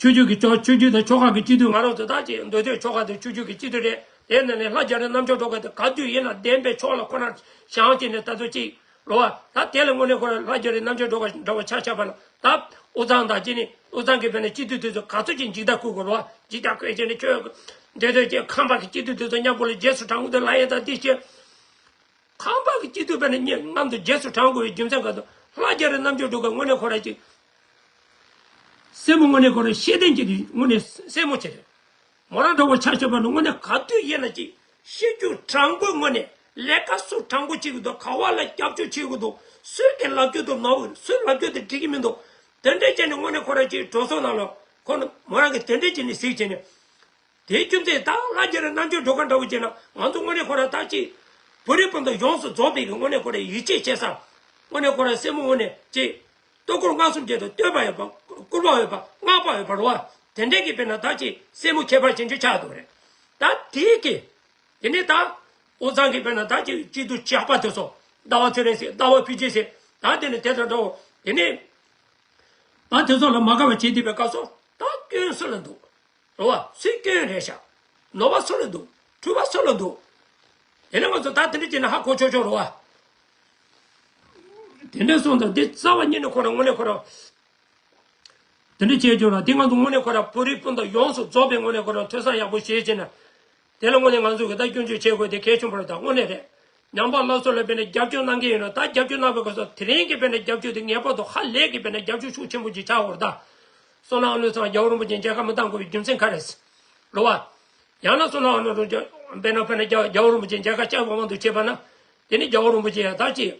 ཆོས་བརྒྱུད་ཀྱི་ཆོས་ཆོས་བརྒྱུད་དང་ཆོལ་ཁ་གི་སྤྱི་འཐུས། ང་རང་ཚོ་ད་ཅིག་མདོ་སྟོད་ཆོལ་ཁ་དང་ཆོས་བརྒྱུད་ཀྱི་སྤྱི་འཐུས་རེད། དེ་ནང་ནས་ལྷ་རྒྱ་རི་རྣམ་དཔྱོད་སྒྲོལ་དཀར་དེ་ག་དུས་ཡིན་ན་བདེན་པའི་ཕྱོགས་ལ་ཁོ་རང་བཞེངས་བྱས་ནས་ད་ཚོད་ཅིག་རོ་བ། ད་དེ་ལ་དངོས་གནས་ཁོ་རང་ལྷ་རྒྱ་རི་རྣམ་དཔྱོད་སྒྲོལ་དཀར་འདྲ་བོ་ཆ་བཞག་པ་ན། ད་དབུས་གཙང་དང་ཅི་ནི་དབུས་གཙང་གི་བས་ན་སྤྱི་འཐུས་དེ་ཚོ་ག་ཚོད་ཅིག་འཇིགས་སྐྲག་སྐུལ་དགོས་རོ་བ། འཇིགས་སྐྲག་སྐུལ་བྱས་ནས་ཁྱོད་འདོད་འདོད་ཀྱི་ཁམས་པ་གི་སྤྱི་འཐུས་དེ་ཚོ་མཉམ་པོ་ལ་རྗེས་སུ་འབྲང་དགོས་དུས་ལ་ཡ་ད་འདི་བྱས། ཁམས་པ་གི་སྤྱི་འཐུས་བས་ན་ངས་མཉམ་དུ་རྗེས་སུ་འབྲང་དགོས་པའི་རྒྱུ་མཚན་ག་དུ། ལྷ་རྒྱ་རི་རྣམ་དཔྱོད་སྒྲོལ་དཀར་དངོས་གནས་ཁོ་རང་ཅིག་སེམས་པ་དངོས་གནས་ཁོ་རང་ཤེས་ལྡན་གྱི་དངོས་གནས་སེམས་མོ་ཆེ་རེད། མོ་རང་འདྲ་བོ་ཆ་བཞག་པ་ན་དངོས་གནས་ག་དུས་ཡིན་ན་ཅིག་ཤེས་རྒྱུ་དྲང་པོའི་ངོས་ནས་ལས་ཀ་སུ་དྲང་པོ་བྱེད་ཀྱི་འདུག་ག་བ་ལ་རྒྱབ་སྐྱོར་བྱེད་ཀྱི་འདུག་སུས་དེ་ལབ་རྒྱུ་འདུག་ནོར་བུ་སུས་ལབ་རྒྱུ་དེ་འགྲིག་གི་མི་འདུག་དེ་འདྲས་བྱས་ནས་དངོས་གནས་ཁོ་རང་ཅིག་གྲོས་ཚོགས་ནང་ལ་ཁོ་མོ་རང་གིས་དེ་འདྲས་བྱས་ནས་གཟིགས་བྱས་ནས། དེའི་རྒྱུ་མཚན་ད་ལྷ་རྒྱ་རི་རྣམ་དཔྱོད་སྒྲོལ་དཀར་འདྲ་བོ་བྱས་ན་ང་ཚོ་དངོས་གནས་ཁོ་རང་ད་ཅིག་བོད་རིགས་སྤུན་ཟླ་ཡོངས་སུ་རྫོགས་པའི་གི་དངོས་གནས་ཁོ་རང་ཡིད་ཆེས་བྱེད་ས། དངོས་གནས་ཁོ་རང་སེམས་པ་དངོས་གནས་ཅིག་ལྟོ་སྐོར་ལྔ་གསུམ་བརྒྱད་དུ་བསྟོད་པ་ཡོད་པ། སྐུར་པ་ཡོད་པ། བསྔགས་པ་ཡོད་པ་རེད་བ། དེ་འདྲས་ཀྱི་དཔེར་ན་ད་ཅིག་སེམས་པ་ཁྱད་པར་ཅན་ཅིག་ཆགས་འདུག་རེད། ད་དེའི་གི་དེ་ནས་ད་དབུས་གཙང་གི་དཔེར་ན་ད་ཅིག་སྤྱི་འཐུས་ཇག་པ་དེ་ཚོ། ཟླ་བ་ཚེ་རིང་ཟེར། ཟླ་བ་ཕུན་སྐྱིད་ཟེར། ད་དེ་ནས་དེ་དང་འདྲ་བོ་དེ་ནས་ད་དེ་ཚོ་ལ་མ་དགའ་བ་བྱེད་བསྡད་པའི་སྐབས་སུ་ད་སྐྱོན་སུ་ལ་འདུག་རེད་བ། སུའི་སྐྱོན་རེད་ཤག་ནོར་བ་སུ་ལ་འདུག་འཁྲུལ་བ་སུ་ལ་འདུག་དེ་ནས་ང་ཚོ་ད་དེ་འདྲ་བྱས་ན་ཧ་གོ་ཆོག་ཆོག་རེད་བ། དེ་འདྲ་སོང་ཙང་འདི་རྩ་བ་ཉིད་ནས་ཁོ་རང་དངོས་གནས་ཁོ་རང་དེ་འདྲ་བྱས་ཆོག་ལ། དེ་ང་ཚོ་དངོས་གནས་ཁོ་རང་བོད་རིགས་སྤུན་ཟླ་ཡོངས་སུ་རྫོགས་པའི་ངོས་ནས་ཁོ་རང་ཐོས་བསམ་ཡག་པོ་བྱས་བྱས་ན། དེ་ལ་དངོས་གནས་ང་ཚོ་གི་ད་སྐྱོན་བརྗོད་བྱེད་དགོས་དེ་གལ་ཆེན་པོ་རེད། ད་དངོས་གནས་རེད། ཉམས་པ་སླར་གསོ་ལ་དཔེར་ན་རྒྱབ་སྐྱོར་གནང་གི་ཡོད་ན། ད་རྒྱབ་སྐྱོར་གནང་བའི་སྐབས་སུ་དེ་རིང་གི་དཔེར་ན་རྒྱབ་སྐྱོར་དེ་ངེས་པར་དུ་ཧ་ལས་ཀྱི་དཔེར་ན་རྒྱབ་སྐྱོར་ཤུགས་ཆེན་པོ་ཅིག་ཆགས་དགོས་རེད་ད། བསོད་ནམས་ཨ་ནུ་ཚང་རྒྱལ་བ་རིན་པོ་ཆེ་མཇལ་ཁ་མི་གཏང་དགོས་པའི་རྒྱུ་མཚན་ག་རེ་རེད་བ། ཡང་ན་བསོད་ནམས་ཨ་ནུ་རུ་དཔེར་ན་དཔེར་ན་རྒྱལ་རྒྱལ་བ་རིན་པོ་ཆེ་མཇལ་ཁ་བཅར་བའི་དབང་དུ་བྱས་པ་ན། དེ་ནི་རྒྱལ་བ་རིན་པོ་ཆེ་ཡང་ད་ཅིག་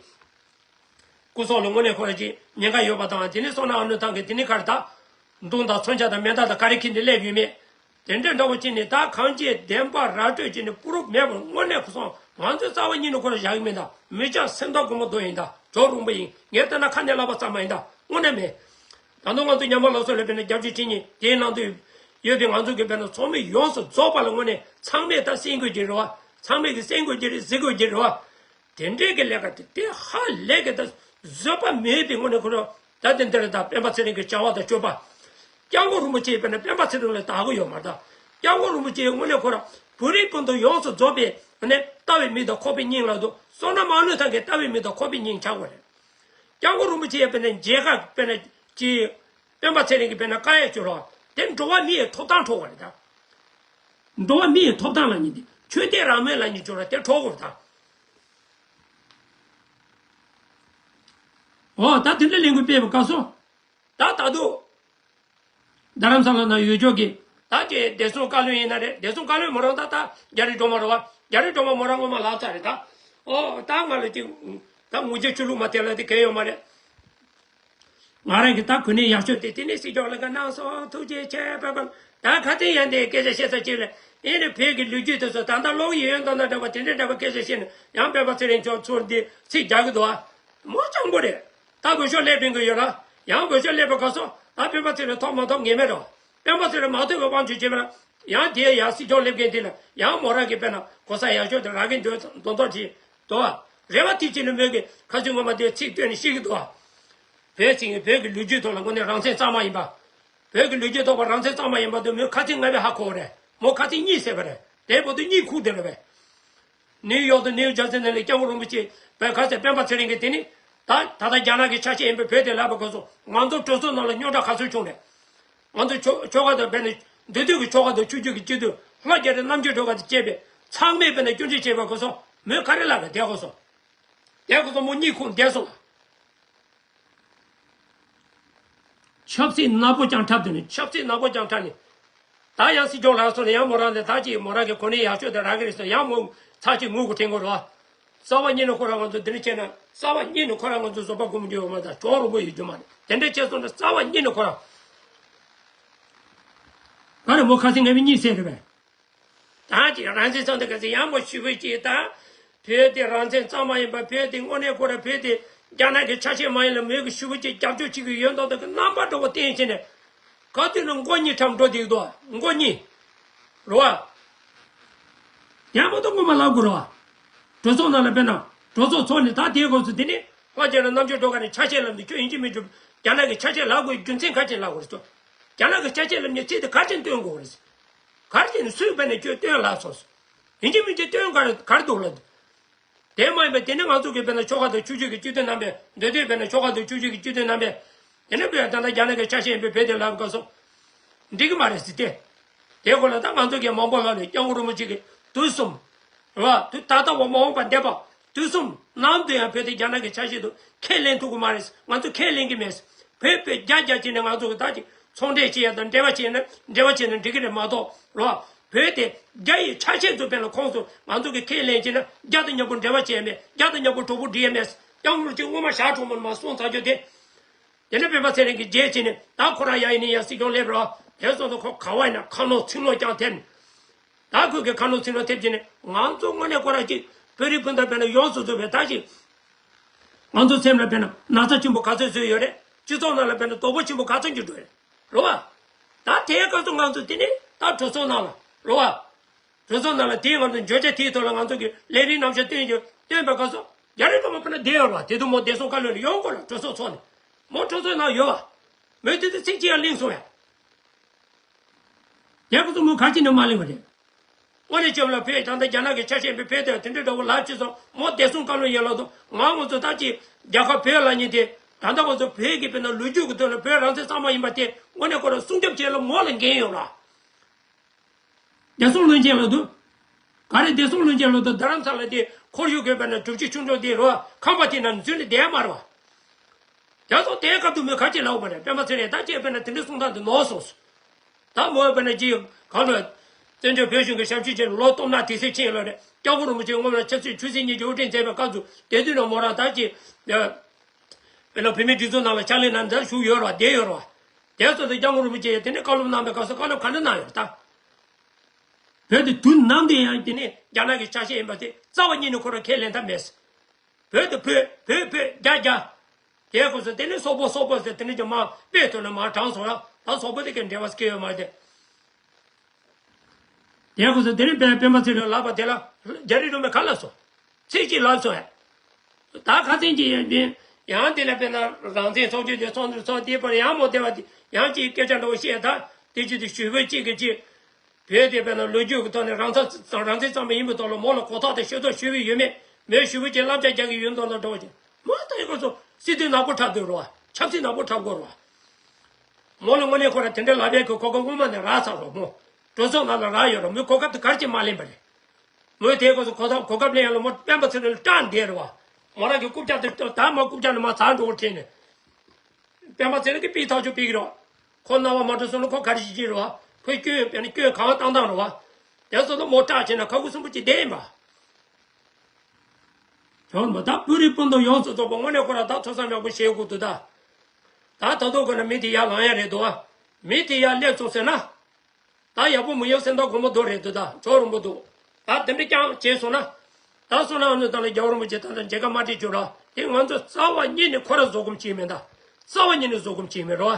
སྐུ་སྲོག་ལ་དངོས་གནས་ཁོ་རང་ཅིག་ཉེན་ཁ་ཡོད་པ་དང་། དེ་ནི་བསོད་ནམས་ཨ་ནུ་ཚང་གིས་དེ་ནི་ག་རེ་ད། མདུང་དང་མཚོན་ཆ་དང་མེ་མདའ་དང་ག་རེ་འཁྱེར་ནས་སླེབས་ཡོད་མེད། དེ་འདྲ་འདྲ་བོ་ཅིག་ནི་ད་གང་ཅི་བདེན་པ་ར་སྤྲོད་ཅིག་ནི་པུ་རུབ་མེད་པར་དངོས་གནས་ཁོ་སོང་ང་ཚོའི་རྩ་བ་ཉིད་ནས་ཁོ་རང་བཞག་གི་མིན་ད། མི་སྐྱ་སེམས་ཐག་སྒོར་མོ་རྡོ་ཡིན་ད། ཇོ་རོང་པོ་ཡིན། ངས་བལྟས་ན་ཁ་ནས་ལབ་པ་ཙམ་མ་ཡིན་ད། དངོས་གནས་མེད། ད་དུང་ང་ཚོ་ཉམས་པ་སླར་གསོ་ལ་དཔེར་ན་རྒྱབ་སྐྱོར་བྱེད་མཁན་དེའི་ནང་དུ་ཡོད་པའི་ང་ཚོ་གི་དཔེར་ན་ཚོགས་མི་ཡོངས་སུ་རྫོགས་པ་ལ་དངོས་གནས་ཚང་མས་ད་གསན་དགོས་ཀྱི་རེད་བ། ཚང་མས་གི་གསན་དགོས་ཀྱི་རེད། གཟིགས་དགོས་ཀྱི་རེད་བ། དེ་འདྲའི་གི་ལས་ཀ་དེ་དེ་ཧ་ལས་གི་ད་བཟོད་པ་མེད་པའི་ངོ་ནས་ཁོ་རང་ད་དེ་འདིར་ད་སྤེན་པ་ཚེ་རིང་གི་བྱ་བ་དང་སྤྱོད་པ། སྐྱབས་མགོན་རིན་པོ་ཆེ་དཔེར་ན་སྤེན་པ་ཚེ་རིང་ལ་དགའ་གི་ཡོད་མ་རེད་ད། སྐྱབས་མགོན་རིན་པོ་ཆེའི་ངོ་ནས་ཁོ་རང་བོད་རིགས་སྤུན་ཟླ་ཡོངས་སུ་རྫོགས་པའི་ནས་ལྟ་བའི་མིག་དང་ཁོག་པའི་སྙིང་ལ་འདུག་བསོད་ནམས་ཨ་ནུ་ཚང་གི་ལྟ་བའི་མིག་དང་ཁོག་པའི་སྙིང་ཆགས་དགོས་རེད། སྐྱབས་མགོན་རིན་པོ་ཆེ་དཔེར་ན་མཇལ་ཁ་དཔེར་ན་ཅི། སྤེན་པ་ཚེ་རིང་གིས་དཔེར་ན་བཀའ་ཡང་བཅོལ་རོགས། དེ་འགྲོ་བ་མི་ཡི་ཐོབ་ཐང་འཕྲོག་པ་རེད་ད། འགྲོ་བ་མི་ཡི་ཐོབ་ཐང་ལབ་མཁན་དེ་ཆོས་དད་རང་མོས་ལབ་མཁན་བཅོལ་རོགས། དེ་འཕྲོག་དགོས་རེད་ད། འོ་ད་དེ་འདྲ་ལས་འགུལ་སྤེལ་བའི་སྐབས་སུ། ད་ད་དུང་རྡ་རམ་ས་ལ་ན་ཡོད་ཆོག་གི། ད་ཀྱེ་བདེ་སྲུང་བཀའ་བློན་ཡིན་ན་རེད། བདེ་སྲུང་བཀའ་བློན་མོ་རང་ད་ད་རྒྱ་རི་སྒྲོལ་མ་རེད་བ། རྒྱ་རི་སྒྲོལ་མ་མོ་རང་སྔོན་མ་ལབ་ཚར་རེད་ད། ཨོ་ད་ང་ལ་ཅིག་ད་ངུ་རྒྱུ་ཆུ་ལུག་མ་དེ་ལ་དེ་གལ་ཡོད་མ་རེད། ང་རང་གི་ད་གོ་གནས་ཡག་ཤོས་དེ་དེ་ནས་སྲིད་སྐྱོང་ལ་ག་གནང་སོང་། ཐུགས་རྗེ་ཆེ་པ་པ། ད་ཁ་སང་ཡང་དེ་སྐད་ཆ་བཤད་ས་ཅིག་ལ་ཨེ་ནི་བོད་ཀྱི་ལོ་རྒྱུས་དེ་ཚོ་ད་ལྟ་ཀློག་ཡོད་ཡོད་མདོག་མདོག་འདྲ་བ་དེ་འདྲ་འདྲ་བ་སྐད་ཆ་བཤད་ན་ཡང་སྤེན་པ་ཚེ་རིང་མཆོག་ཚུར་འདི་ཚིག་རྒྱག་གི་འདུག་ཨ། མོ་སྤྱང་པོ་རེད། ད་འོས་ཤོག་སླེབས་ཕན་གི་ཡོད་ལ། ཡང་འོས་ཤོག་སླེབས་པའི་སྐབས་སུ་ད་སྤེན་པ་ཚེ་རིང་ཐོབ་མ་ཐོབ་ངེས་མེད་རོ། སྤེན་པ་ཚེ་རིང་མ་ཐོབ་པའི་དབང་ཆ་བྱེད་པ་ན་ཡང་དེ་ཡང་སྲིད་སྐྱོང་སླེབས་མཁན་དེ་ལ་ཡང་མོ་རང་གི་དཔེར་ན་གོ་ས་ཡག་ཤོས་དེ་རག་གི་འདུག་མདོག་མདོག་བྱེད་དོ། རེ་བ་དེ་བྱས་ནས་མོས་གི་ཁ་ཆུ་ངོ་མ་དེ་ཚིག་བཏོན་ནས་བཤད་གི་འདུག་ཨ། བོད་ཚིག་བོད་ཀྱི་ལོ་རྒྱུས་ཐོག་ལ་དངོས་གནས་རང་མཚན་གཙང་མ་ཡིན་པ། བོད་ཀྱི་ལོ་རྒྱུས་ཐོག་པ་རང་བཙན་གཙང་མ་ཡིན་པ་དེ་མོའི་ཁ་ཚིག་ལྔ་པས་ཧ་གོ་བ་རེད། མོ་ཁ་ཚིག་གཉིས་བཤད་པ་རེད། དེའི་བར་དུ་གཉིད་ཁུག་དེ་རེད་པས། ནིའུ་ཡོག་དང་ནིའུ་ཇར་སི་ནང་ལ་སྐྱབས་མགོན་རིན་པོ་ཆེ་བོད་ཁ་ཟས་སྤེན་པ་ཚེ་རིང་གིས་དེ་ནི་ད་ད་ལྟ་རྒྱ་ནག་གི་ཆ་ཤས་ཡིན་པའི་བོད་དེ་ལབ་པའི་སྐབས་སུ་ང་ཚོ་གྲོས་ཚོགས་ནང་ལ་རྙོག་དྲ་ག་ཚོད་བྱུང་རེད། ང་ཚོ་ཆོལ་ཆོལ་ཁ་དང་བོད་ནི་འདུས་སྡོད་ཀྱི་ཆོལ་ཁ་དང་ཆོས་བརྒྱུད་ཀྱི་སྤྱི་འཐུས་ལྷ་རྒྱ་རི་རྣམ་རྒྱལ་སྒྲོལ་དཀར་དང་བཅས་པའི་ཚང་མས་བོད་ནས་སྐྱོན་བརྗོད་བྱས་པའི་སྐབས་སུ་མོས་ག་རེ་ལབ་རེད། དེ་སྐབས་སུ་དེ་སྐབས་སུ་མོ་གཉིད་ཁུག་བསྡད་སོང་། ཆབ་སྲིད་ནག་པོ་རྐྱང་འཁྲབ་དེ་ནི་ཆབ་སྲིད་ནག་པོ་རྐྱང་འཁྲབ་ནི། ད་ཡང་སྲིད་སྐྱོང་ལགས་སོང་ནས་ཡང་མོ་རང་ལས་ད་ཅིག་མོ་རང་གི་གོ་གནས་ཡག་ཤོས་དེ་རག་གི་རེད་ཟེར་ཡང་མོ་ཚར་གཅིག་ངུ་དགོས་དྲན་དགོས་རེད་བ། རྩ་བ་ཉིད་ནས་ཁོ་རང་ང་ཚོ་འདི་འདྲ་བྱས་ན་རྩ་བ་ཉིད་ནས་ཁོ་རང་ང་ཚོ་བཟོད་པ་སྒོམ་རྒྱུ་ཡོད་མ་རེད། ད་གྲོགས་རོགས་པོ་ཡོད་རྒྱུ་མ་རེད། དེ་འདྲ་བྱས་སོང་ན་རྩ་བ་ཉིད་ནས་ཁོ་རང་ག་རེ་མོ་ཁ་སེང་ངའི་མི་གཉིད་སད་རེད་པས། ད་ཅིག་རང་བཙན་ཚོགས་འདུ་ག་ཚོད་ཡང་མོ་ཞུ་བོད་ཀྱི་ད། བོད་དེ་རང་བཙན་གཙང་མ་ཡིན་པ། བོད་དེ་དངོས་གནས་ཁོ་ར་བོད་དེ་རྒྱ་ནག་གི་ཆ་ཤས་མ་ཡིན་ལ་མོས་གི་ཞུ་བོད་ཀྱི་རྒྱབ་སྐྱོར་བྱེད་ཀྱི་ཡོད་མདོག་མདོག་གི་རྣམ་པ་འདྲ་བོ་བསྟན་བྱས་ནས། ག་དུས་ན་མགོ་གཉིས་འཁྲབ་འགྲོ་བསྡད་འདུག་མགོ་གཉིས། རེད་བ། ཡང་མ་གཏོགས་ངོ་མ་ལབ་དགོས་རེད་བ། གྲོས་ཚོགས་ནང་ལ་དཔེར་ན། གྲོས་ཚོགས་ཚོགས་ནས་ད་དེའི་སྐབས་སུ་དེ་ནས་ལྷ་རྒྱ་རི་རྣམ་རྒྱལ་སྒྲོལ་དཀར་ནས་ཆ་ཤས་ལབ་འདུག་ཁྱོད་ཡིན་གཅིག་མིན་གཅིག་རྒྱ་ནག་གི་ཆ་ཤས་ལབ་དགོས་རྒྱུ་མཚན་ག་རེ་ལབ་དགོས་རེད་ཟེར། རྒྱ་ནག་གི་ཆ་ཤས་ལབ་མཁན་ཚིག་དེ་ག་རེ་བཏོན་དགོས་རེད། ག་རེ་བྱས་ནས་སུས་བས་ནས་ཁྱོད་བཏོན་ལབ་སོང་། ཡིན་གཅིག་མིན་གཅིག་བཏོན་ག་རེ་ག་རེ་འདུག་ལབ། དེ་མ་ཡིན་པ་དེ་ནི་ང་ཚོ་གི་དཔེར་ན་ཆོལ་ཁ་དང་ཆོས་བརྒྱུད་ཀྱི་སྤྱི་འཐུས་རྣམ་པས་འདོད་འདོད་དཔེར་ན་ཆོལ་ཁ་དང་ཆོས་བརྒྱུད་ཀྱི་སྤྱི་འཐུས་རྣམ་པས་དེ་ནི་བོད་ད་ལྟ་རྒྱ་ནག་གི་ཆ་ཤས་ཡིན་པའི་བོད་དེ་ལབ་སྐབས་སུ་འགྲིག་གི་མ་རེད་ཟེར་ཏེ། དེ་སྐོར་ལ་ད་ང་ཚོ་གི་མང་པོ་ལབ་ནས་སྐྱབས་མགོན་རིན་པོ་ཆེ་གི་དུས་གསུམ། རེད་བ། དུས་ད་ལྟ་བ་མ་འོངས་པ་འདས་པ། དུས་གསུམ་ནམ་དུ་ཡང་བོད་དེ་རྒྱ་ནག་གི་ཆ་ཤས་སུ་ཁས་ལེན་ཐུབ་ཀྱི་མ་རེད། ང་ཚོ་ཁས་ལེན་གྱི་མེད། བོད་བོད་རྒྱ་རྒྱ་བྱས་ནས་ང་ཚོ་གི་ད་ཅིག་ཚོང་འབྲེལ་བྱེད་ཡ་དང་འབྲེལ་བ་བྱས་ན་འབྲེལ་བ་བྱས་ན་འགྲིག་གི་རེད་མ་གཏོགས་རོ། བོད་དེ་རྒྱ་ཡི་ཆ་ཤས་ཚོ་དཔེར་ན་ཁོངས་སུ་ང་ཚོ་གི་ཁས་ལེན་བྱས་ན་རྒྱ་དང་མཉམ་པོ་འབྲེལ་བ་བྱས་མེད། རྒྱ་དང་མཉམ་པོ་གྲོགས་པོ་སྒྲིག་ཡ་མེད། སྐྱབས་མགོན་རིན་པོ་ཆེ་སྔོན་མ་ཞག་གྲོགས་མོ་མ་གསུངས་ཚར་རྒྱུ་དེ། དེ་ནས་སྤེན་པ་ཚེ་རིང་གིས་རྗེས་བྱས་ནས་ད་ཁོ་རང་ཡང་ཡིན་ནས་ཡང་སྲིད་སྐྱོང་སླེབས་རོགས་དེ་སོང་ཙང་ཁོ་ག་བ་ཡིན་ན་ཁ་ནོར་ཚིག་ནོར་ཀྱང་ཐེབས་ནས། ད་ཁོས་ཀྱི་ཁ་ནོར་ཚིག་ནོར་ཐེབས་ཀྱི་ནི་ང་ཚོ་དངོས་གནས་ཁོ་རང་གཅིག་བོད་རིགས་སྤུན་ཟླ་དཔེར་ན་ཡོངས་སུ་རྫོགས་པའི་ད་ཅིག་ང་ཚོ་སེམས་ལ་དཔེར་ན་ན་ཚ་ཆེན་པོ་ག་ཚོད་བཟོས་ཡོད་རེད། སྤྱི་ཚོགས་ནང་ལ་དཔེར་ན་དོགས་པ་ཆེན་པོ་ག་ཚོད་ཅིག་འགྲོ་རེད། རེད་བ། ད་དེའི་སྐབས་སུ་ང་ཚོ་དེ་ནི་ད་གྲོས་ཚོགས་ནང་ལ་རེད་བ། གྲོས་ཚོགས་ནང་ལ་དེའི་ང་ཚོ་བརྗོད་བྱ་དེའི་ཐོག་ལ་ང་ཚོ་གི་ལས་རིམ་རྣམ་གཞག་བཏོན་ཡོད་བཏོན་པའི་སྐབས་སུ་རྒྱ་རི་སྒྲོལ་མ་དཔེར་ན་བསྡད་ཡོད་རེད་བ། དེ་དུས་མོ་བདེ་སྲུང་བཀའ་བློན་ལ་ཡོང་དགོས་རེད། གྲོས་ཚོགས་ཚོགས་ནས་མོ་གྲོས་ཚོགས་ནང་ཡོད་བ། མོས་དེ་དུས་ཚིག་གཅིག་ཡང་གླེང་སོང་བས། རྒྱལ་ཁབ་གཙོ་མོ་ག་ཅི་ནས་མ་གླེང་བ་རེད། དངོས་གནས་བྱས་པ་ལ་བོད་ད་ལྟ་རྒྱ་ནག་གི་ཆ་ཤས་པའི་བོད་དེ་དེ་འདྲའི་འདྲ་བོ་ལབ་ཅི་སོང་མོ་བདེ་སྲུང་བཀའ་བློན་ཡིན་ལབ་དུས་ང་ང་ཚོ་ད་ཅི་རྒྱལ་ཁབ་བོད་ལབ་མཁན་དེ་ད་ལྟ་ང་ཚོ་བོད་ཀྱི་དཔེར་ན་ལོ་རྒྱུས་ཀྱི་ཐོག་ནས་བོད་རང་བཙན་གཙང་མ་ཡིན་པ་དེ་དངོས་གནས་ཁོ་རང་སྲུང་སྐྱོབ་བྱེད་ལ་མོ་ལ་འགན་ཡོད་ར། བདེ་སྲུང་བློན་ཆེན་ལབ་དུས། ག་རེ་བདེ་སྲུང་བློན་ཆེན་ལབ་དུས་རྡ་རམ་ས་ལ་དེ་ཁོར་ཡུག་དགོས་པ་ན་གྲུབ་ཆུ་ཆུང་ཆུང་དེ་རོ་ཁང་པ་དེ་ན་འཛུལ་ནས་བསྡད་མ་རེད་བ། རྒྱ་སོག་དེའི་སྐབས་དུ་མོས་ག་ཅི་ལབ་པ་རེད། སྤེན་པ་ཚེ་རིང་ད་ཅེས་དཔེར་ན་དེ་འདྲའི་གསུང་སྟངས་དེ་ནོར་སོང་། ད་མོས་དཔེར་ན་ཅི་གང་ལ། བཙན་བྱོལ་བོད་གཞུང་གི་ཞབས་ཞུ་བྱས་ལོ་སྟོང་ན་དེ་སྲིད་ཕྱིན་ལོ་རེད། སྐྱབས་མགོན་རིན་པོ་ཆེ་སྔོན་ལ་ཆབ་སྲིད་ཆོས་སྲིད་གཉིས་ཀྱི་དབུ་ཁྲིད་མཛད་པའི་སྐབས་སུ་དེ་དུས་ན་མོ་རང་ད་ཅི། དཔེར་ན་བོད་མིའི་སྒྲིག་འཛུགས་ནང་ལ་ཕྱག་ལས་གནང་མཛད་བཞུགས་ཡོད་རེད་བ། བསྡད་ཡོད་རེད་བ། དེ་ཚོ་དེ་སྐྱབས་མགོན་རིན་པོ་ཆེ་ཡིས་དེ་ནས་བཀའ་སློབ་གནང་བའི་སྐབས་སུ་བཀའ་སློབ་ག་འདྲ་གནང་ཡོད་རེད་ད། བོད་དེ་དུས་ནམ་དུ་ཡང་དེ་ནས་རྒྱ་ནག་གི་ཆ་ཤས་ཡིན་པ་དེ་རྩ་བ་ཉིད་ནས་ཁོ་རང་ཁས་ལེན་ཐབས་མེད། བོད་དེ་བོད་བོད་བོད་རྒྱ་རྒྱ། དེའི་སྐབས་སུ་དེ་ནས་སོག་པོ་སོག་པོ་ཟེར་དེ་ནས་ཀྱང་མར་དཔེ་ཐོན་ནས་མར་དྲངས་སོང་ཡང་ད་སོག་པོ་དེ་གའི་འབྲེལ་བ་སྐྱེ་ཡོད་མ་རེད་དེ། དེ་སྐབས་སུ་དེ་རིང་སྤེན་པ་ཚེ་རིང་ལབ་པ་དེ་ལ་རྒྱ་རི་སྒྲོལ་མས་ག་ལབ་སོང་། ཚིག་གཅིག་ལབ་སོང་ཨེ། ད་ཁ་སང་གི་ཡང་དེ་ཡང་དེ་ལ་དཔེར་ན་རང་བཙན་ཚོགས་ཆུང་དེ་ཚོགས་འདུ་ཚོགས་དེའི་བར་ཡང་མོ་དེ་བ་དེ་ཡང་གཅིག་སྐད་ཆ་འདྲ་བོ་བཤད་ད་དེ་ཅི་དེ་ཞུ་བོད་གཅིག་གི་གཅིག་བོད་དེ་དཔེར་ན་ལོ་རྒྱུས་ཀྱི་ཐོག་ནས་རང་ཚ་རང་བཙན་གཙང་མ་ཡིན་པའི་ཐོག་ལ་མོ་ལ་གོ་རྟོགས་དང་ཤེས་རྟོགས་ཞུ་བའི་ཡོད་མེད་མོས་ཞུ་བོད་ཀྱི་བསླབ་བྱ་རྒྱག་གི་ཡོད་མདོག་ལ་འདྲ་བོ་ཅིག་མོ་ད་ཡི་གོ་ཚོ་སྲིད་དོན་ནག་པོ་འཁྲབ་དགོས་རེད་བ། ཆབ་སྲིད་ནག་པོ་འཁྲབ་དགོས་རེད་བ། མོ་ལ་དངོས་གནས་ཁོ་ར་དེ་འདྲ་ལབ་པའི་གི་གོ་སྐབས་སྔོན་མ་ནས་རག་ཚར་རོ་མོ། གྲོས་ཚོགས་ནང་ལ་རག་ཡོད་རོ་མོས་གོ་སྐབས་དེ་ག་རེ་བྱས་མ་ལེན་པ་རེད། མོས་དེའི་སྐབས་སུ་གོ་སྐབས་གོ་སྐབས་ལེན་ཡ་ལ་མོ་སྤེན་པ་ཚེ་རིང་ལ་སྐྲག་བསྡད་རེད་བ། མོ་རང་གི་རྐུབ་བཀྱག་དེ་ད་མ་རྐུབ་བཀྱག་ནས་མར་ཟག་འགྲོ་བ་དྲན་ནས། སྤེན་པ་ཚེ་རིང་གིས་ཕུད་ཐག་ཆོད་ཕུད་ཀྱི་རེད་བ། ཁོ་རྣ་བ་མ་གྲོལ་སོང་ན་ཁོ་ག་རེ་བྱེད་ཀྱི་རེད་བ། ཁོས་སྐྱོན་དཔེར་ན་སྐྱོན་གང་བཏང་བཏང་རེད་བ། དེ་ཚོ་ལ་མོ་སྐྲག་བྱས་ན་ཁ་ཁུ་སིམ་པོ་ཅིག་བསྡད་ཡིན་པ། བྱུང་བ་ད་བོད་རིགས་སྤུན་ཟླ་ཡོངས་སུ་རྫོགས་པ་དངོས་གནས་ཁོ་ར་ད་ཐོས་བསམ་ཡག་པོ་བྱེད་དགོས་འདུག་ད། ད་ད་དུང་ཁོ་ན་མི་དེ་ཡར་ལངས་ཡ་རེད་འདུག་བ། མི་དེ་ཡར་སླེབས་སོང་ཟེར་ན། ད་ཡག་པོ་མི་ཡོང་སེམས་ཐག་གོང་མོ་རྡོ་རེད་འདུག་ད་གྲོགས་རིན་པོ་འདུག་ད་དེ་འདྲ་རྐྱང་བྱས་སོང་ན། ད་སོང་ན་ཨ་ནུ་ད་ལ་རྒྱལ་བ་རིན་པོ་ཆེ་ད་ལྟ་མཇལ་ཁ་མ་སྤྲད་བཅུག་ར་དེ་ང་ཚོ་རྩ་བ་ཉིད་ནས་ཁོ་ར་བཟོད་སྒོམ་བྱེད་མེད་ད། རྩ་བ་ཉིད་ནས་བཟོད་སྒོམ་བྱེད་མེད་རོ།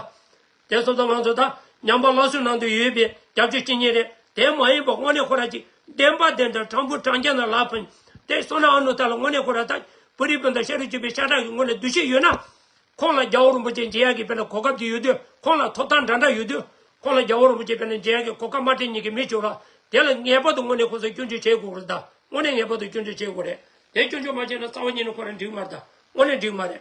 དེ་སོང་ཙང་ང་ཚོ་ད་ཉམས་པ་སླར་གསོའི་ནང་དུ་ཡོད་པའི་རྒྱབ་སྐྱོར་བྱེད་མཁན་རེད། དེ་མ་ཡིན་པ་དངོས་གནས་ཁོ་ར་ཅིག་བདེན་པ་བདེན་དང་དྲང་པོ་དྲང་རྐྱང་དང་ལག་ཕན། དེ་སོང་ན་ཨ་ནུ་ད་ལ་དངོས་གནས་ཁོ་ར་ད་བོད་རིགས་སྤུན་ཟླ་ཤ་རུས་གཅིག་པའི་ཤ་ཁྲག་གི་ངོས་ནས་འདུ་ཤེས་ཡོད་ན། ཁོང་ལ་རྒྱལ་བ་རིན་པོ་ཆེ་མཇལ་ཡག་གི་དཔེར་ན་གོ་སྐབས་དེ་ཡོད་དུས། ཁོང་ལ་ཐོབ་ཐང་འདྲ་འདྲ་ཡོད་དུས། ཁོང་ལ་རྒྱལ་བ་རིན་པོ་ཆེ་དཔེར་ན་མཇལ་ཡག་གི་གོ་སྐབས་མ་སྤྲད་མཁན་གྱི་མི་ཚོ་ལ་དེ་ལ་ངེས་པར་དུ་དངོས་གནས་ཁོང་ཚོས་སྐྱོན་བརྗོད་བྱེད་དགོས་རེད་ད། དངོས་གནས་ངེས་པར་དུ་སྐྱོན་བརྗོད་བྱེད་དགོས་རེད། དེ་སྐྱོན་བརྗོད་མ་བྱས་ན་རྩ་བ་ཉིད་ནས་ཁོ་རང་འགྲིག་མ་རེད་ད། དངོས་གནས་འགྲིག་མ་རེད།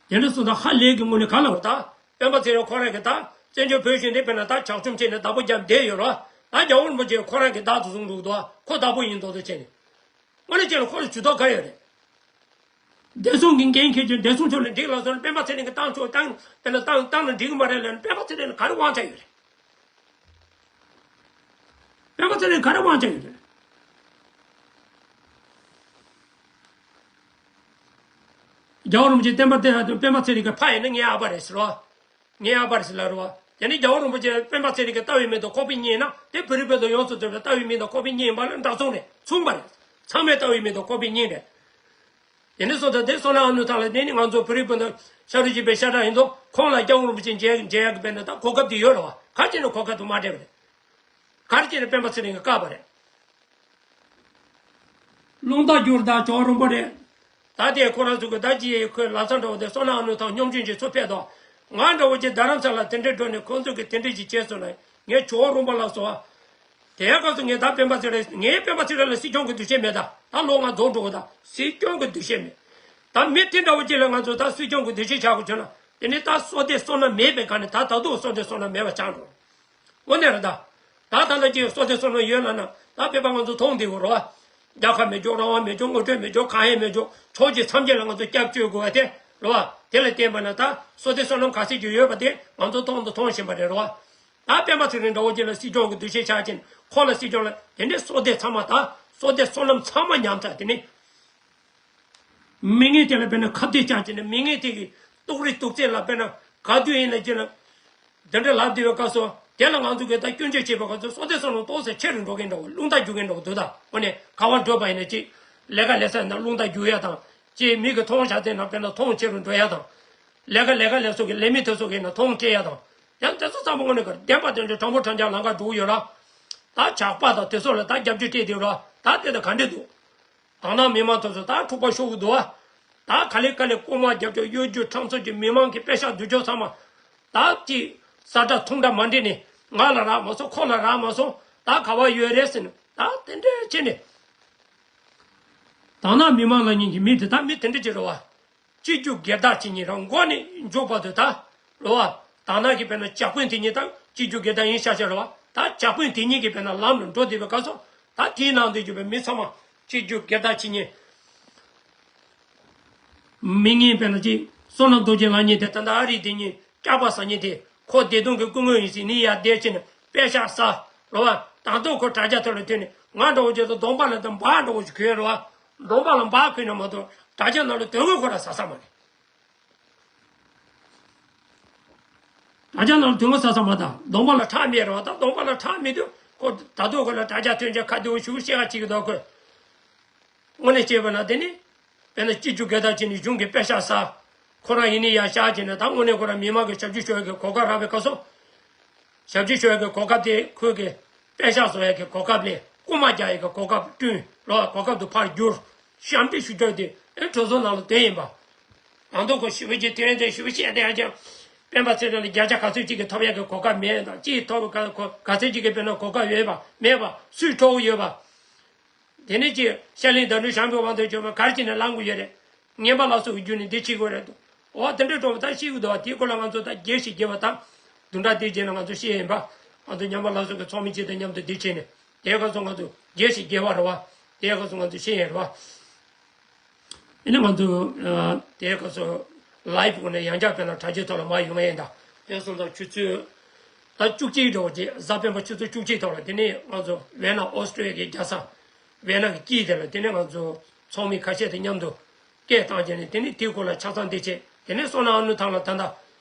དེ་འདྲ་སོང་ཙང་ཧ་ལས་ཀྱི་ངོས་ནས་ག་ལ་བར་ད། སྤེན་པ་ཚེ་རིང་ཁོ་རང་གིས་ད་བཙན་བྱོལ་བོད་གཞུང་འདི་དཔེར་ན་ད་བྱག་བཅོམ་བྱས་ནས་བདག་པོ་རྒྱབ་བསྡད་ཡོད་ར། ད་རྒྱལ་བ་རིན་པོ་ཆེ་ཁོ་རང་གིས་བདག་ཏུ་བཟུང་འདུག་དོ། ཁོ་བདག་པོ་ཡིན་མདོག་མདོག་བྱས་ནས། དངོས་གནས་བྱས་ན་ཁོ་ལ་ཇུས་གཏོགས་ག་ཡོད་རེད། བདེ་སྲུང་གི་འགན་འཁྱེར་རྒྱུ་བདེ་སྲུང་ཕྱོགས་ལ་འགྲིག་ལ་སོང་ན་སྤེན་པ་ཚེ་རིང་གིས་བཏང་ཆོག་བཏང་དཔེར་ན་བཏང་བཏང་ན་འགྲིག་གི་མ་རེད་ལབ་ན་སྤེན་པ་ཚེ་རིང་ལ་ག་རེ་དབང་ཆ་ཡོད་རེད། སྤེན་པ་ཚེ་རིང་ག་རེ་དབང་ཆ་ཡོད་རེད། རྒྱལ་བ་རིན་པོ་ཆེ་བསྟན་པ་བསྟན་སྤེན་པ་ཚེ་རིང་གི་ཕ་ཡིན་ན་ངའི་ཨ་ཕ་རེད་ཟེར་བ། ངའི་ཨ་ཕ་རེད་ཟེར་ལབ་རེད་བ། དེ་ནས་རྒྱལ་བ་རིན་པོ་ཆེ་སྤེན་པ་ཚེ་རིང་གི་ལྟ་བའི་མིང་དང་ཁོག་པའི་གཉེན་ན་དེ་བོད་རིགས་བོད་དོན་ཡོངས་སུ་རྫོགས་པའི་ལྟ་བའི་མིང་དང་ཁོག་པའི་གཉེན་བར་ལ་འདྲ་མཚུངས་རེད། མཚུངས་པ་རེད། ཚང་མའི་ལྟ་བའི་མིང་དང་ཁོག་པའི་གཉེན་རེད། དེ་ནས་སོང་ཙང་དེ་བསོད་ནམས་ཨ་ནུ་ཐང་ལ་དེ་ནི་ང་ཚོ་བོད་རིགས་བོད་དོན་ཤ་རུས་གཅིག་པའི་ཤ་ཁྲག་ཡིན་དུས་ཁོང་ལ་རྒྱལ་བ་རིན་པོ་ཆེ་མཇལ་མཇལ་ཡག་གི་དཔེར་ན་ད་གོ་སྐབས་དེ་ཡོད་རེད་བ། ག་རེ་བྱས་ནས་གོ་སྐབས་དེ་མ་སྤྲད་པ་རེད། ག་རེ་བྱས་ནས་སྤེན་པ་ཚེ་རིང་གིས་བཀག་པ་རེད། རླུང་རྟ་བསྒྱུར་དང་ཇོ་རོང་པོ་རེད། ད་དེ་ཁོ་རང་ཚོ་གི་ད་ཅི་ཡི་ཁོའི་ལ་ཚ་འདྲ་བོ་དེ་བསོད་ནམས་ཨ་ནུ་ཐང་སྙོམ་ཆུང་གི་ཚུར་ཕེབས་དོ། ང་འདྲ་བོ་ཅིག་རྡ་རམ་ས་ལ་དེ་འདྲའི་འགྲོ་ནས་ཁོང་ཚོ་གི་དེ་འདྲའི་ཅིག་བྱས་སོང་ན་ངས་ཇོ་རོང་པོ་ལ་སོ། དེའི་སྐབས་སུ་ངས་ད་སྤེན་པ་ཚེ་རིང་ངས་སྤེན་པ་ཚེ་རིང་ལ་སྲིད་སྐྱོང་གི་འདུ་ཤེས་མེད་ད། ད་ལོ་ང་རྫོགས་འགྲོ་གི་ད་སྲིད་སྐྱོང་གི་འདུ་ཤེས་མེད། ད་མི་དེ་འདྲ་བོ་ཅིག་ལ་ང་ཚོ་ད་སྲིད་སྐྱོང་གི་འདུ་ཤེས་བྱ་དགོས་བྱུང་ན་དེ་ནི་ད་བསོད་བདེ་བསོད་ནམས་མེད་པའི་སྒང་ནས་ད་ད་དུང་བསོད་བདེ་བསོད་ནམས་མེད་པ་ཆགས་འགྲོ། དངོས་གནས་རེད་ད། ད་ད་ལྟ་ཅིག་བསོད་བདེ་བསོད་ནམས་ཡོད་ལབ་ན་ད་སྤེན་པ་ང་ཚོ་མཐོང་བསྡད་ཡོད་རེད་བ། རྒྱལ་ཁ་མེད་ཅོག་རང་དབང་མེད་ཅོག་དངོས་འབྲེལ་མེད་ཅོག་གང་ཡང་མེད་ཅོག་ཕྱོགས་གཅིག་མཚམས་གཅིག་ལ་ང་ཚོ་སྐྱབས་བཅོལ་དགོས་པ་དེ་རེད་བ། དེ་ལ་བརྟེན་པ་ན་ད་བསོད་བདེ་བསོད་ནམས་ག་ཚད་ཅིག་ཡོད་པ་དེ་ང་ཚོ་མཐོང་དང་མཐོང་བཞིན་པ་རེད་རེད་བ། ད་སྤེན་པ་ཚེ་རིང་འདྲ་བོ་ཅིག་ལ་སྲིད་སྐྱོང་གི་འདུ་ཤེས་ཆགས་ཀྱིན་ཁོ་ལ་སྲིད་སྐྱོང་ལ་དེ་འདྲའི་བསོད་བདེ་ཚང་མ་ད་བསོད་བདེ་བསོད་ནམས་ཚང་མ་ཉམས་ཚར་དེ་ནི། མི་ངན་དེ་ལ་དཔེར་ན་ཁ་གཏད་བཅག་བྱས་ནས་མི་ངན་དེ་གི་ཏོག་རིགས་དུག་རྫས་ལ་དཔེར་ན་ག་དུས་ཡིན་ན་ཅི་ན། འདི་འདྲ་ལབ་བསྡད་པའི་སྐབས་སུ་དེ་ལ་ང་ཚོ་གིས་ད་སྐྱོན་བརྗོད་བྱེད་པའི་སྐབས་སུ་བསོད་བདེ་བསོད་ནམས་ཏོག་ཙམ་ཆེ་རུ་འགྲོ་གིན་འགྲོ་གི་རླུང་རྟ་རྒྱུག་གིན་འགྲོ་གི་འདུག་ད་དངོས་གནས་ག་བ་འགྲོ་བ་ཡིན་ན་ཅི། ལས་ཀ་ལས་ས་ཡིན་ན་རླུང་རྟ་རྒྱུག་ཡ་དང་། ཅི་མི་གི་མཐོང་བྱ་དེ་ན་དཔེར་ན་མཐོང་ཆེ་རུ་འགྲོ་ཡ་དང་། ལས་ཀ་ལས་ཀ་ལས་སོ་གི་ལས་མི་དེ་ཚོ་གི་ན་མཐོང་སྤྲད་ཡ་དང་། ཡང་དེ་ཚོ་ཚང་མ་དངོས་གནས་ག་བདེན་པ་དོན་གྱི་དྲང་པོ་དྲང་རྐྱང་ལམ་ཁ་འགྲོ་གི་ཡོད་ར། ད་ཇག་པ་དང་དེ་ཚོ་ལ་ད་རྒྱབ་སྐྱོར་སྤྲད་དེ་ཡོད་ར། ད་དེ་ད་ག་འདྲས་འདུག་དང་ནང་མི་མང་ཚོ་ཚོ་ད་འཁྲུག་པ་ཤོར་གི་འདུག་ཨ། ད་ག་ལེ་ག་ལེ་ལྐོག་མ་རྒྱབ་སྐྱོར་གཡོ་སྒྱུ་ཁྲམ་གསོག་གི་མི་མང་གི་པད་ཤག་བསྡུ་ཆོག་ཚང་མ། ད་ཅི་ས་ཁྲ་ཐུང་ཁྲ་མ་འདྲེས་ནས་ང་ལ་རག་མ་སོང་ཁོ་ལ་རག་མ་སོང་ད་ག་བ་ཡོད་རེད་ཟེར་ནས་ད་དེ་འདྲས་བྱས་ནས། དང་ནང་མི་མང་ལ་ཉན་གྱི་མི་དེ་ད་མི་དེ་འདྲས་ཅིག་རེད་བ། སྤྱི་རྒྱུ་སྒེར་བདག་ཅིག་ཉིད་རང་མགོ་ནས་མཇུག་བར་དུ་ད། རེད་བ། དང་ནང་གི་དཔེར་ན་ཇག་དཔོན་དེ་ཉིད་དང་སྤྱི་རྒྱུ་སྒེར་བདག་ཡིན་ཤག་ཤག་རེད་བ། ད་ཇག་དཔོན་དེ་ཉིད་ཀྱི་དཔེར་ན་ལམ་ལ་འགྲོ་བསྡད་པའི་སྐབས་སུ་ད་དེའི་ནང་དུ་གྱུར་པའི་མི་ཚང་མ་སྤྱི་རྒྱུ་སྒེར་བདག་ཅིག་ཉིད། མི་ངན་དཔེར་ན་ཅིག་བསོད་ནམས་རྡོ་རྗེ་ལགས་ཉིད་དེ་ད་ལྟ་ཨ་རིའི་དེ་ཉིད་སྐྱག་པ་ཟ་ཉིད་དེ་ཁོ་བདེ་སྟོང་གི་སྐུ་དངོས་ཡིན་ཟེར་ནི་ཡར་བསྡད་ཕྱིན་ནས་པད་ཤག་ཟ། རེད་བ། ད་དུང་ཁོ་དྲ་རྒྱ་ཐོག་ལ་ཐོན་ནས་ང་འདྲ་བོ་ཅིག་ཏུ་གདོང་པ་ལ་ད་འབག་འདྲ་བོ་ཞིག་གོན་རེད་བ། གདོང་པ་ལ་འབག་གོན་ནས་མ་གཏོགས་དྲ་རྒྱ་ནང་ལ་དོན་དངོས་ཁོ་རང་ཟ་ས་མ་རེད། དྲ་རྒྱ་ནང་ལ་དོན་དངོས་ཟ་ས་མ་ད་གདོང་པ་ལ་ཁྲག་མེད་རེད་བ། ད་གདོང་པ་ལ་ཁྲག་མེད་དུས་ཁོ་ད་དུང་ཁོ་ལ་དྲ་རྒྱ་ཐོན་ཆེད་ཁ་བདེ་བོ་ཞུ་བཤད་ཁ་ཅིག་གི་འདུག་ཁོས། དངོས་གནས་བྱས་པ་ན་དེ་ནི། དཔེར་ན་སྤྱི་རྒྱུ་སྒེར་བདག་ཅིག་ནི་གཞུང་གི་པད་ཤག་ཟ། ཁོ་རང་ཡིན་ནི་ཡར་བཞག་བྱས་ནས་ད་དངོས་གནས་ཁོ་རང་མི་མང་གི་ཞབས་ཕྱི་ཞུ་ཡག་གི་གོ་སྐབས་རག་པའི་སྐབས་སུ། ཞབས་ཕྱི་ཞུ་ཡག་གི་གོ་སྐབས་དེ་ཁོས་ཀྱི་པད་ཤག་བཟོ་ཡག་གི་གོ་སྐབས་ལས་རྐུ་མ་རྒྱག་ཡག་གི་གོ་སྐབས་བསྐྲུན་རོགས་གོ་སྐབས་དུ་ཕར་བསྒྱུར། ཞབས་འདྲེན་ཞུ་རྒྱུ་དེ་ཨེ་གྲོས་ཚོགས་ནང་ལ་དོན་ཡིན་པ། ང་ཚོ་ཁོ་ཞི་བའི་ཆེད་དོན་དེ་ཞི་བའི་ཆེད་དེ་ཡང་ཀྱང་། སྤེན་པ་ཚེ་རིང་ལ་བརྒྱ་ཆ་ག་ཚོད་ཅིག་གི་ཐོབ་ཡག་གི་གོ་སྐབས་མེད་དང་ཅིག་ཐོབ་ག་ག་ཚོད་ཅིག་གི་དཔེར་ན་གོ་སྐབས་ཡོད་པ་མེད་པ་སུས་འཕྲོག་ཡོད་པ། དེ་ནས་ཀྱི་ཤར་གླིང་ཟླ་སྒྲོན་ཞང་པོའི་དབང་དུ་བྱོན་པ་གར་གྱིས་ནས་ལངས་དགོས་ཡོད་རེད། ངན་པ་ལ་སོགས་ཀྱི་རྒྱུ་ནི་འདི་བྱེད་དགོས་རེད་འདུག་འོ་དེ་འདྲའི་གྲོགས་པོ་ད་ཤེས་ཀྱི་འདུག་བ། དེའི་སྐོར་ལ་ང་ཚོ་ད་རྒྱས་ཤིག་རྒྱས་པ་དང་། བདུན་ཕྲག་དེའི་རྗེས་ལ་ང་ཚོ་ཤེས་ཡིན་པ། ང་ཚོ་ཉམས་པ་ལ་སོགས་ཀྱི་ཚོགས་མི་སྤྱི་དང་མཉམ་དུ་འདི་བྱས་ནས་དེའི་སྐབས་སུ་ང་ཚོ་རྒྱས་ཤིག་རྒྱས་པ་རེད་བ། དེའི་སྐབས་སུ་ང་ཚོ་ཤེས་ཡིན་རེད་བ། ཨ་ནི་ང་ཚོ་དེའི་སྐབས་སུ་ལའིབ་སྒོ་ནས་ཡང་བསྐྱར་དཔེར་ན་དྲ་རྒྱའི་ཐོག་ལ་མར་ཡོང་ཡིན་ད། དེ་སོང་ཙང་ཆུ་ཚོད་ད་བཅུ་གཅིག་འགྲོ་རྗེས་གཟའ་སྤེན་པ་ཆུ་ཚོད་བཅུ་གཅིག་ཐོག་ལ་དེ་ནས་ང་ཚོ་ཝེ་ན་ཨོ་སི་ཀྲོ་ལི་ཡ་གི་རྒྱལ་ས། ཝེ་ན་གི་དཀྱིལ་དེ་ལ་དེ་ནས་ང་ཚོ་ཚོགས་མི་ཁ་ཤས་དང་མཉམ་དུ་སྐད་བཏང་བྱས་ནས་དེ་ནས་དེའི་སྐོར་ལ་ཆ་ཚང་འདི་བྱས། དེ་ནས་བསོད་ནམས་ཨ་ནུ་ཐང་ལ་ད་ལྟ་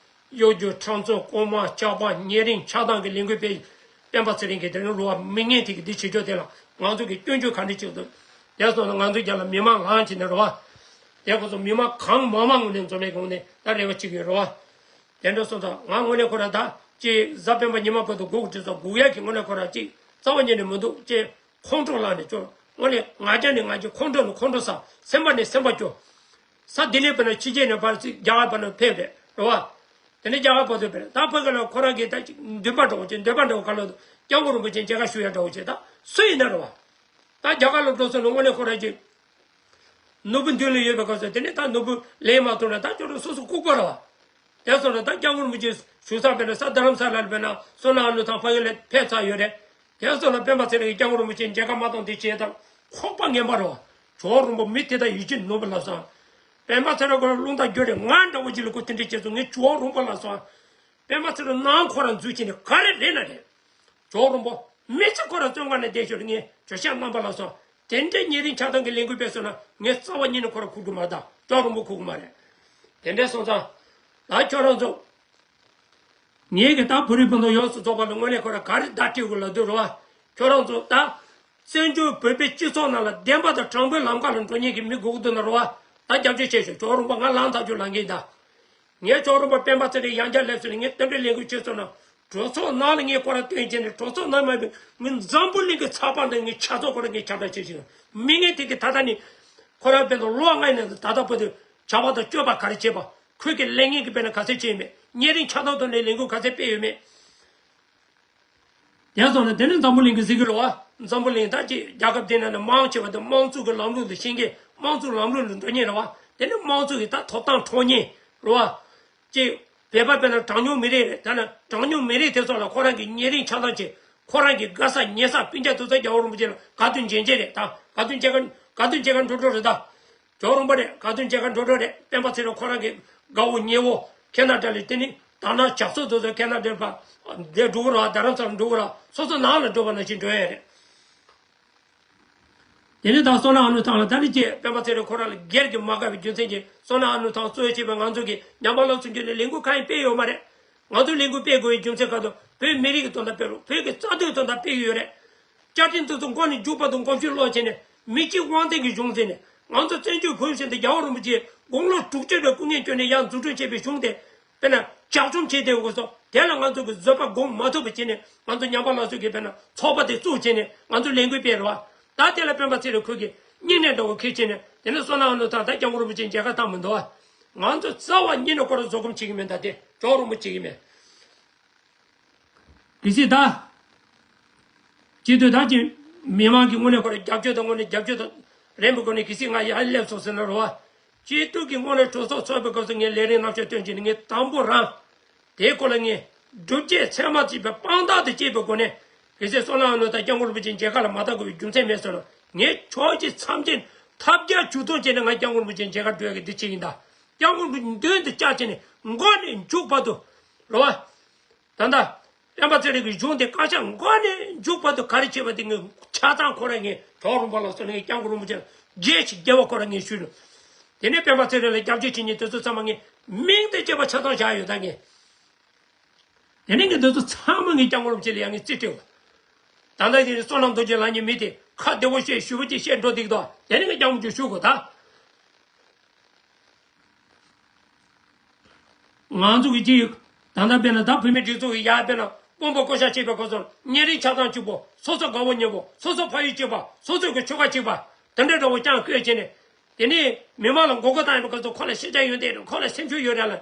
གཡོ་སྒྱུ་ཁྲམ་གསོག་རྐུན་མ་ཇག་པ་ཉེ་རིང་ཆགས་སྡང་གི་ལས་འགུལ་སྤེལ། སྤེན་པ་ཚེ་རིང་གིས་དེ་རིང་རུ་བ་མི་ངན་དེ་གི་འདི་བྱེད་ཕྱོགས་དེ་ལ་ང་ཚོ་གི་སྐྱོན་བརྗོད་ག་འདྲ་བྱེད་དགོས་འདུག་དེ་སོང་ན་ང་ཚོ་རྒྱ་ལ་མི་མང་ལངས་བྱས་ནས་རུ་བ། དེ་ཁོ་ཚོ་མི་མང་གང་མང་མང་ངོས་ནས་འཛོམས་ཡག་གི་ངོས་ནས་ད་རེ་བ་བྱེད་ཀྱི་ཡོད་རུ་བ། དེ་འདྲ་སོང་ཙང་ང་དངོས་གནས་ཁོ་རང་ད་ཅིག་གཟའ་སྤེན་པ་ཉི་མ་བར་དུ་སྒུག་དུས་ཙང་སྒུག་ཡག་གི་དངོས་གནས་ཁོ་རང་ཅིག་རྩ་བ་ཉིད་ནས་མི་འདུག་ཅེས་ཁོང་ཁྲོ་ལངས་ནས་སྐྱོ། དངོས་གནས་ང་རྒྱལ་ནས་ང་རྒྱལ། ཁོང་ཁྲོ་ནས་ཁོང་ཁྲོ་ཟ། སེམས་པ་ནས་སེམས་པ་སྐྱོ། ས་དེ་ནས་དཔེར་ན་ཕྱི་རྒྱལ་ནས་ཕར་ཚུར་རྒྱ་གར་བར་ན་ཕེབས་རེད་རེད་བ། དེ་ནས་རྒྱ་གར་བར་དུ་ཕེབས་རེད། ད་ཕ་གི་ལ་ཁོ་རང་གིས་ད་ཅིག་འདུན་པ་འདྲ་བོ་ཅིག་འདུན་པ་འདྲ་བོ་ག་ལ་འདུག་སྐྱབས་མགོན་རིན་པོ་ཆེ་མཇལ་ཁ་ཞུ་ཡ་འདྲ་བོ་ཅིག་ད་སུ་ཡིན་ན་རེད་བ། ད་རྒྱ་གར་ལ་འགྲོ་སོང་ན་དངོས་གནས་ཁོ་རང་ཅིག་ནོར་བུ་མདུན་ལ་ཡོད་པའི་སྐབས་སུ་དེ་ནས་ད་ནོར་བུ་ལེན་མ་ཐུབ་ན་ད་ཁྱོད་རང་སོ་སོ་ལྐུགས་པ་རེད་བ། དེ་སོང་ན་ད་སྐྱབས་མགོན་རིན་པོ་ཆེ་བཞུགས་ས་དཔེར་ན་ས་རྡ་རམ་ས་ལར་དཔེར་ན་བསོད་ནམས་ཨ་ནུ་ཐང་ཕ་གི་ལ་ཕེབས་ཚར་ཡོད་རེད། དེ་སོང་ན་སྤེན་པ་ཚེ་རིང་གིས་སྐྱབས་མགོན་རིན་པོ་ཆེ་མཇལ་ཁ་མ་བཏང་དེ་བྱས་དང་ཁོག་པ་ངན་པ་རེད་བ། ཇོ་བོ་རིན་པོ་མི་དེ་དག་ཡིད་ཆེས་ནོར་བུ་ལ་སོང་། སྤེན་པ་ཚེ་རིང་ཁོ་རང་རླུང་རྟ་རྒྱུག་རེད། ང་འདྲ་བོ་ཅིག་ལ་ཁོ་དེ་འདྲ་བྱས་སོང་། ངས་ཇོ་བོ་རིན་པོ་ལ་སོང་། སྤེན་པ་ཚེ་རིང་ནང་ཁོ་རང་འཛུལ་བྱས་ནས་ག་རེ་རེད་ན་རེད། ཇོ་བོ་རིན་པོ་མི་ཚེ་ཁོ་རང་བཙོན་ཁང་ནས་བསྡད་ཞོར་ངས་ཇོ་ཤཱཀ་རྣམ་པ་ལ་སོང་། དེ་འདྲའི་ཉེ་རིང་ཆགས་སྡང་གི་ལས་འགུལ་སྤེལ་སོང་ན་ངས་རྩ་བ་ཉིད་ནས་ཁོ་རང་ཁུག་རྒྱུ་མ་རེད། ད་ཇོ་བོ་རིན་པོ་ཁུག་གི་མ་རེད། དེ་འདྲ་སོང་ཙང་ད་ཁྱོད་རང་ཚོ། ངས་གི་ད་བོད་རིགས་སྤུན་ཟླ་ཡོངས་སུ་རྫོགས་པ་ལ་དངོས་གནས་ཁོ་རང་ག་རེ་བརྡ་སྤྲད་དགོས་ལབ་དུས་རེད་བ། ཁྱོད་རང་ཚོ་ད་བཙན་བྱོལ་བོད་པའི་སྤྱི་ཚོགས་ནང་ལ་བདེན་པ་དང་དྲང་པོའི་ལམ་ཁ་ལ་འགྲོ་མཁན་གྱི་མི་དགོས་ཀྱི་འདུག་ན་རེད་བ། ད་རྒྱབ་སྐྱོར་བྱས་ཤོག་ཇོ་བོ་རིན་པོ་ང་ལངས་ཐག་ཆོད་ལངས་གི་ཡིན་ད། ངས་ཇོ་བོ་རིན་པོ་སྤེན་པ་ཚེ་རིང་ཡང་བསྐྱར་སླེབས་སོང་ནས་ངས་དེ་འདྲའི་ལས་འགུལ་བྱས་སོང་ན། གྲོས་ཚོགས་ནང་ལ་ངས་ཁོ་རང་སྟོན་བྱས་ནས་གྲོས་ཚོགས་ནང་མ་ཡིན་པའི་ངས་འཛམ་བུ་གླིང་གི་ཚགས་པར་ནང་ངས་ཆ་ཚང་ཁོ་རང་ངས་ཁྱབ་བསྒྲགས་བྱས་ཤིང་། མི་ངན་དེ་གིས་ད་ལྟ་ནས་ཁོ་རང་དཔེ་ལ་ལོ་ལྔ་ནས་ད་ལྟ་བར་དུ་བྱ་བ་དང་སྤྱོད་པ་ག་རེ་བྱས་པ། ཁོས་ཀྱི་ལས་ངན་གྱི་དཔེར་ན་ག་ཚད་བྱས་མེད། ཉེ་རིང་ཆགས་སྡང་ཐོག་ནས་ལས་འགུལ་ག་ཚད་སྤེལ་ཡོད་མེད། དེ་སོང་ན་དེ་ནི་འཛམ་བུ་གླིང་གི་གཟིགས་ཀྱི་རེད་བ། འཛམ་བུ་གླིང་ད་ཅིག་རྒྱལ་ཁབ་དེ་ནང་ནས་མང་ཆེ་བ་དེ་དམངས་གཙོ་གི་ལམ་ལུགས་ལ་ཤེས་མཁན་དམངས་གཙོ་ལམ་ལུགས་ལ་འགྲོ་མཁན་རེད་བ། དེ་ནི་དམངས་གཙོ་གི་ད་ཐོབ་ཐང་འཕྲོག་མཁན་རེད་བ། ཅིག་བོད་པ་དཔེར་ན་གྲངས་ཉུང་མི་རིགས་རེད། ད་ནི་གྲངས་ཉུང་མི་རིགས་དེ་ཚོ་ལ་ཁོ་རང་གི་ཉེ་རིང་ཆགས་སྡང་བྱེད། ཁོ་རང་གི་དགའ་ས་ཉེ་ས་སྤུན་ཀྱག་དེ་ཚོ་རྒྱལ་བ་རིན་པོ་ཆེ་ལ་དགའ་སྟོན་མཇལ་མཇལ་རེད། ད་དགའ་སྟོན་མཇལ་ཁ་དགའ་སྟོན་མཇལ་ཁ་འགྲོ་འགྲོ་རེད་ད། ཇོ་བོ་རིན་པོ་རེད། དགའ་སྟོན་མཇལ་ཁ་འགྲོ་འགྲོ་རེད། སྤེན་པ་ཚེ་རིང་ཁོ་རང་གི་དགའ་བོ་ཉེ་བོ་ཁེ་ན་ཌ་ལ་དེ་ནི་ད་ནང་ཇག་ཚོགས་དེ་ཚོ་ཁེ་ན་ཌ་ལ་འདིར་འགྲོ་གི་ར། རྡ་རམ་ས་ལ་འགྲོ་གི་ར། སོ་སོ་ནང་ལ་འགྲོ་བ་ནང་བཞིན་འགྲོ་ཡ་རེད། དེ་ནས་ད་བསོད་ནམས་ཨ་ནུ་ཐང་ལ་ད་ནི་ཅེས་སྤེན་པ་ཚེ་རིང་ཁོ་རང་ལ་སྒེར་གྱི་མ་དགའ་བའི་རྒྱུ་མཚན་གྱིས་བསོད་ནམས་ཨ་ནུ་ཐང་གཙོ་བྱས་པའི་ང་ཚོ་གི་ཉམས་པ་སློབ་གསོ་རྒྱུ་ནས་ལས་འགུལ་གང་ཡང་སྤེལ་ཡོད་མ་རེད། ང་ཚོ་ལས་འགུལ་སྤེལ་དགོས་པའི་རྒྱུ་མཚན་ཁ་ཐུག་བོད་མི་རིགས་ཀྱི་དོན་དག་སྤེལ་རོགས། བོད་ཀྱི་རྩ་དོན་དོན་དག་སྤེལ་གྱི་ཡོད་རེད། བཅའ་ཁྲིམས་དེ་ཚོ་མགོ་ནས་མཇུག་བར་དུ་མགོ་མཇུག་ལོག་བྱས་ནས་མི་གཅིག་དབང་ལྡན་གྱི་གཞུང་ཟེར་ནས་ང་ཚོ་བཙན་བྱོལ་བོད་གཞུང་དེ་རྒྱལ་བ་རིན་པོ་ཆེ་དགུང་ལོ་དྲུག་ཅུ་རེ་སྐུ་ངལ་བསྐྱོན་ནས་ཡར་འཛུགས་སྐྲུན་བྱས་པའི་གཞུང་དེ། དཔེར་ན་ལྗགས་རྩོམ་བྱས་བསྡད་དགོས་སོ། དེ་ལ་ང་ཚོ་གི་བཟོད་པ་སྒོམ་མ་ཐུབ་པ་བྱས་ནས་ང་ཚོ་ཉམས་པ་སློབ་གསོ་གི་དཔེར་ན་ཚོགས་པ་དེ་བཙུགས་བྱས་ནས་ང་ཚོ་ལས་འགུལ་སྤེལ་རེད་བ། ད་དེ་ལ་སྤེན་པ་ཚེ་རིང་ཁོས་ཀྱི་སྙིང་ནད་འདྲ་བོ་ཁུར་བྱས་ནས་དེ་ནས་བསོད་ནམས་ཨ་ནུ་ཐང་ད་སྐྱབས་མགོན་རིན་པོ་ཆེ་མཇལ་ཁ་བཏང་མི་འདུག་བ། ང་ཚོ་རྩ་བ་ཉིད་ནས་ཁོ་རང་བཟོད་སྒོམ་བྱེད་ཀྱི་མེད། ད་དེ་ཇོ་བོ་རིན་པོ་ཆེ་བྱེད་ཀྱི་མེད། གལ་སྲིད་ད། སྤྱི་འཐུས་ད་ཅིག་མི་མང་གི་ངོས་ནས་ཁོ་རང་རྒྱབ་སྐྱོར་དང་ངོས་ནས་རྒྱབ་སྐྱོར་དང་རན་པའི་སྒོ་ནས་གལ་སྲིད་ང་ཡར་སླེབས་སོང་ཟེར་ན་རེད་བ། སྤྱི་འཐུས་ཀྱི་ངོས་ནས་གྲོས་ཚོགས་ཚོགས་པའི་སྐབས་སུ་ངས་ལས་རིམ་རྣམ་གཞག་སྟོན་བྱས་ནས་ངས་དང་པོ་རང་། དེའི་སྐོར་ལ་ངས་སྒྲུབ་བྱེད་ཚད་མ་བརྩིས་པའི་དཔང་རྟགས་དང་བཅས་པའི་སྒོ་ནས་གལ་སྲིད་བསོད་ནམས་ཨ་ནུ་དང་སྐྱབས་མགོན་རིན་པོ་ཆེ་མཇལ་ཁ་ལ་མ་བལྟ་དགོས་པའི་རྒྱུ་མཚན་མེད་ཟེར་ན་ངས་ཕྱོགས་གཅིག་མཚམས་གཅིག་ཐབས་བརྒྱ་ཇུས་སྟོང་བྱས་ནས་ང་སྐྱབས་མགོན་རིན་པོ་ཆེ་མཇལ་ཁ་འགྲོ་ཡ་གི་འདི་བྱེད་ཀྱི་ཡིན་ད། སྐྱབས་མགོན་རིན་པོ་ཆེ་མདུན་དུ་བཅར་བྱས་ནས་མགོ་ནས་མཇུག་བར་དུ་རེད་བ། ད་ལྟ། སྤེན་པ་ཚེ་རིང་གི་གཞུང་དེ་བཀའ་ཤག་མགོ་ནས་མཇུག་བར་དུ་ག་རེ་བྱས་པ་དེ་ངས་ཆ་ཚང་ཁོ་རང་ངས་ཇོ་བོ་རིན་པོ་ལ་སོགས་ནས་ངས་སྐྱབས་མགོན་རིན་པོ་ཆེ་ལ་རྒྱས་ཤིག་རྒྱས་པ་ཁོ་རང་ངས་ཞུས་ནས། དེ་ནས་སྤེན་པ་ཚེ་རིང་ལ་སྐྱབས་བཅོལ་བྱེད་མཁན་དེ་ཚོ་ཚང་མ་ངས་མིང་དང་བཅས་པ་ཆ་ཚང་བཞག་ཡོད་ད་ངས། དེ་ནས་ངས་དེ་ཚོ་ཚང་མ་ངས་སྐྱབས་མགོན་རིན་པོ་ཆེ་ལ་ཡང་ངས་རྩིས་སྤྲད་དགོས། ད་ལྟ་དེ་བསོད་ནམས་རྡོ་རྗེ་ལབ་མཁན་མི་དེ་ཁ་བདེ་བོ་བཤད་ཞུ་བ་ཅིག་བཤད་འགྲོ་འདུག་ད། དེ་ནས་ངས་སྐྱབས་མགོན་ཆེ་ཞུ་དགོས་ད། ང་ཚོ་གི་ཅིག་ད་ལྟ་དཔེར་ན་ད་བོད་མིའི་སྒྲིག་འཛུགས་ཀྱི་ཡར་དཔེར་ན་དཔོན་པོ་བསྐོ་བཞག་བྱེད་པའི་སྐབས་སུ་ཉེ་རིང་ཆ་ཚང་གཅིག་པོ། སོ་སོ་དགའ་བོ་ཉེ་བོ། སོ་སོ་ཕ་ཡུལ་གཅིག་པ། སོ་སོ་གི་ཆོལ་ཁ་གཅིག་པ། དེ་འདྲའི་འདྲ་བོ་རྐྱང་བཀོད་བྱས་ནས། དེ་ནས་མི་མང་ལ་མགོ་སྐོར་བཏང་ཡོང་བའི་སྐབས་སུ་ཁོ་ལ་ཤེས་བྱ་ཡོན་ཏན་རེད། ཁོ་ལ་སེམས་ཤུགས་ཡོད་རེད་ལ།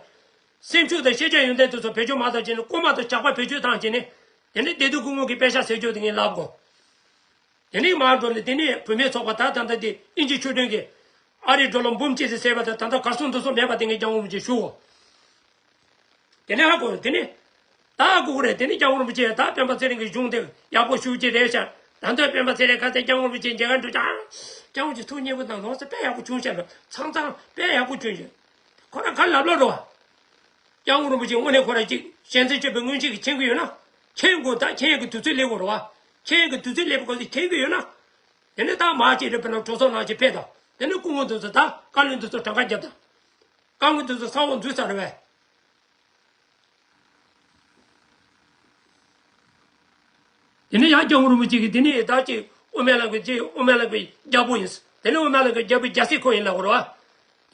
སེམས་ཤུགས་དང་ཤེས་བྱ་ཡོན་ཏན་དེ་ཚོ་བེད་སྤྱོད་མ་བཏང་བྱས་ནས་རྐུན་མ་དང་ཇག་པ་བེད་སྤྱོད་བཏང་བྱས་ནས། དེ་ནས་བདེ་སྡུག་སྐུ་ངོ་གི་པད་ཤག་ཟེར་རྒྱུ་དེ་ངས་ལབ་དགོས། དེ་ནས་མར་འགྲོ་ནས་དེ་ནས་བུད་མེད་ཚོགས་པ་ད་ད་ལྟ་དེ་དབྱིན་ཇི་ཆོས་སྒྲོན་གྱིས་ཨ་རིའི་ཌོ་ལར་འབུམ་གཅིག་ཙམ་ཟད་པ་དང་ད་ལྟ་གར་སོང་འདུག་སོང་མེད་པ་དེ་ངས་སྐྱབས་མགོན་རིན་པོ་ཆེ་ཞུ་དགོས། དེ་ནས་ཧ་གོ། དེ་ནས་ད་ཧ་གོ་གི་རེད། དེ་ནས་སྐྱབས་མགོན་རིན་པོ་ཆེ་ད་སྤེན་པ་ཚེ་རིང་གི་གཞུང་དེ་ཡག་པོ་ཞེ་པོ་ཅིག་རེད་ཤག་ད་དུང་སྤེན་པ་ཚེ་རིང་ཁ་སང་སྐྱབས་མགོན་རིན་པོ་ཆེ་མཇལ་ཁ་འགྲོ་ཀྱང་སྐྱབས་མགོན་ཆེ་ཐུགས་མཉེས་པོ་དང་ལོངས་སུ་དཔེ་ཡག་པོ་བྱུང་ཤག་ལ། ཚང་ཚང་དཔེ་ཡག་པོ་བྱུང་ཤག་ཁོ་རང་ཁ་ལབ་ལབ་རོ། སྐྱབས་མགོན་རིན་པོ་ཆེ་དངོས་གནས་ཁོ་རང་ཅིག་ཞལ་འཛིན་སྤྱོད་པའི་སྔོན་ཆད་ཀྱི་མཁྱེན་གྱི་ཡོད་ན། མཁྱེན་དགོས། ད་མཁྱེན་ཡག་གི་དུས་ཚོད་སླེབས་དགོས་རེད་བ། མཁྱེན་ཡག་གི་དུས་ཚོད་སླེབས་པའི་སྐབས་སུ་མཁྱེན་གྱི་ཡོད་ན། དེ་ནས་ད་མར་ཅིག་རེད། དཔེར་ན་གྲོས་ཚོགས་ནང་ཅིག་ཕེབས་དང་། དེ་ནས་སྐུ་ངོ་འདི་ཚོ་ད་བཀའ་བློན་འདི་ཚོ་གྲངས་ཀ་རྒྱབ་དང་། བཀའ་བློན་འདི་ཚོ་ས་འོག་འཛུལ་ཚར་རེད་བས། དེ་ནས་ཡང་སྐྱབས་མགོན་རིན་པོ་ཆེ་གིས་དེ་ནས་ད་ཅིག་དབུ་མའི་ལམ་གྱི་ཅིག་དབུ་མའི་ལམ་གྱི་རྒྱལ་པོ་ཡིན། དེ་ནས་དབུ་མའི་ལམ་གྱི་རྒྱལ་པོའི་རྒྱལ་སྲིད་ཁོ་ཡིན་ལབ་དགོས་རེད་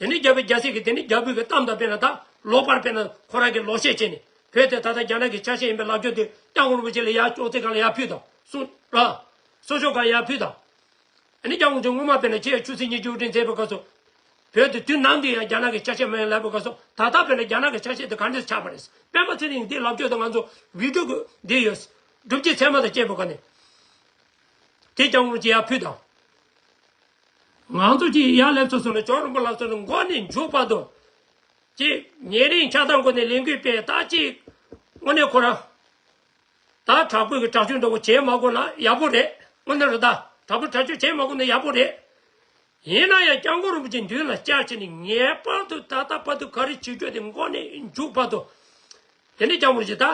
བ། དེ་ནས་རྒྱལ་པོའི་རྒྱལ་སྲིད་ཀྱི་དེ་ནས་རྒྱལ་པོའི་གི་གཏམ་དང་དཔེར་ན་ད་ལོག་པར་དཔེར་ན་ཁོ་རང་གིས་ལོག་བཤད་བྱས་ནས་བོད་དེ་ད་ལྟ་རྒྱ་ནག་གི་ཆ་ཤས་ཡིན་པའི་ལབ་རྒྱུ་དེ་སྐྱབས་མགོན་རིན་པོ་ཆེ་ལ་ཡར་ཅོག་ཙེ་སྒང་ལ་ཡར་ཕུལ་དང་། གསུང་ར། གསུང་ཆོས་སྒང་ཡར་ཕུལ་དང་། ཨ་ནི་སྐྱབས་མགོན་ཆེ་སྔོན་མ་དཔེར་ན་ཁྱེད་ཆུ་ཚོད་ཉི་ཤུ་རིང་མཛད་པའི་སྐབས་སུ། བོད་དུ་དུས་ནམ་དུ་ཡང་རྒྱ་ནག་གི་ཆ་ཤས་མེད་ལབ་པའི་སྐབས་སུ་ད་ལྟ་བོད་ལ་རྒྱ་ནག་གི་ཆ་ཤས་དེ་ག་འདྲས་ཆགས་པ་རེད། སྤེན་པ་ཚེ་རིང་འདི་ལབ་ཕྱོགས་དེ་ང་ཚོ་བི་ཌིའོ་གི་འདི་ཡོད། སྒྲུབ་བྱེད་ཚད་མ་དང་བཅས་པའི་སྒང་ནས་དེ་སྐྱབས་མགོན་རིན་པོ་ཆེ་ཡར་ཕུལ་དང་། ང་ཚོ་ཅིག་ཡར་སླེབས་ཚར་སོང་ན་ཇོ་རིན་པོ་ལགས་ཚོ་ནི་མགོ་ནས་མཇུག་བར་དུ་ཅིག་ཉེ་རིང་ཆགས་སྡང་སྒོ་ནས་ལས་འགུལ་སྤེལ། ད་ཅིག་དངོས་གནས་ཁོ་རང་ད་དྲག་པོའི་གི་དྲག་སྤྱོད་འདྲ་བོ་བྱེད་མ་དགོས་ན་ཡག་པོ་རེད། དངོས་གནས་རེད། ད་དྲག་པོའི་དྲག་སྤྱོད་བྱེད་མ་དགོས་ན་ཡག་པོ་རེད། ཡིན་ན་ཡང་སྐྱབས་མགོན་རིན་པོ་ཆེ་མདུན་ལ་བཅར་བྱས་ནས་ངེས་པར་དུ་ད་ལྟ་བར་དུ་ག་རེ་བྱེད་རྒྱུ་དེ་མགོ་ནས་མཇུག་བར་དུ། དེ་ནས་སྐྱབས་མགོན་རིན་པོ་ཆེ་ད།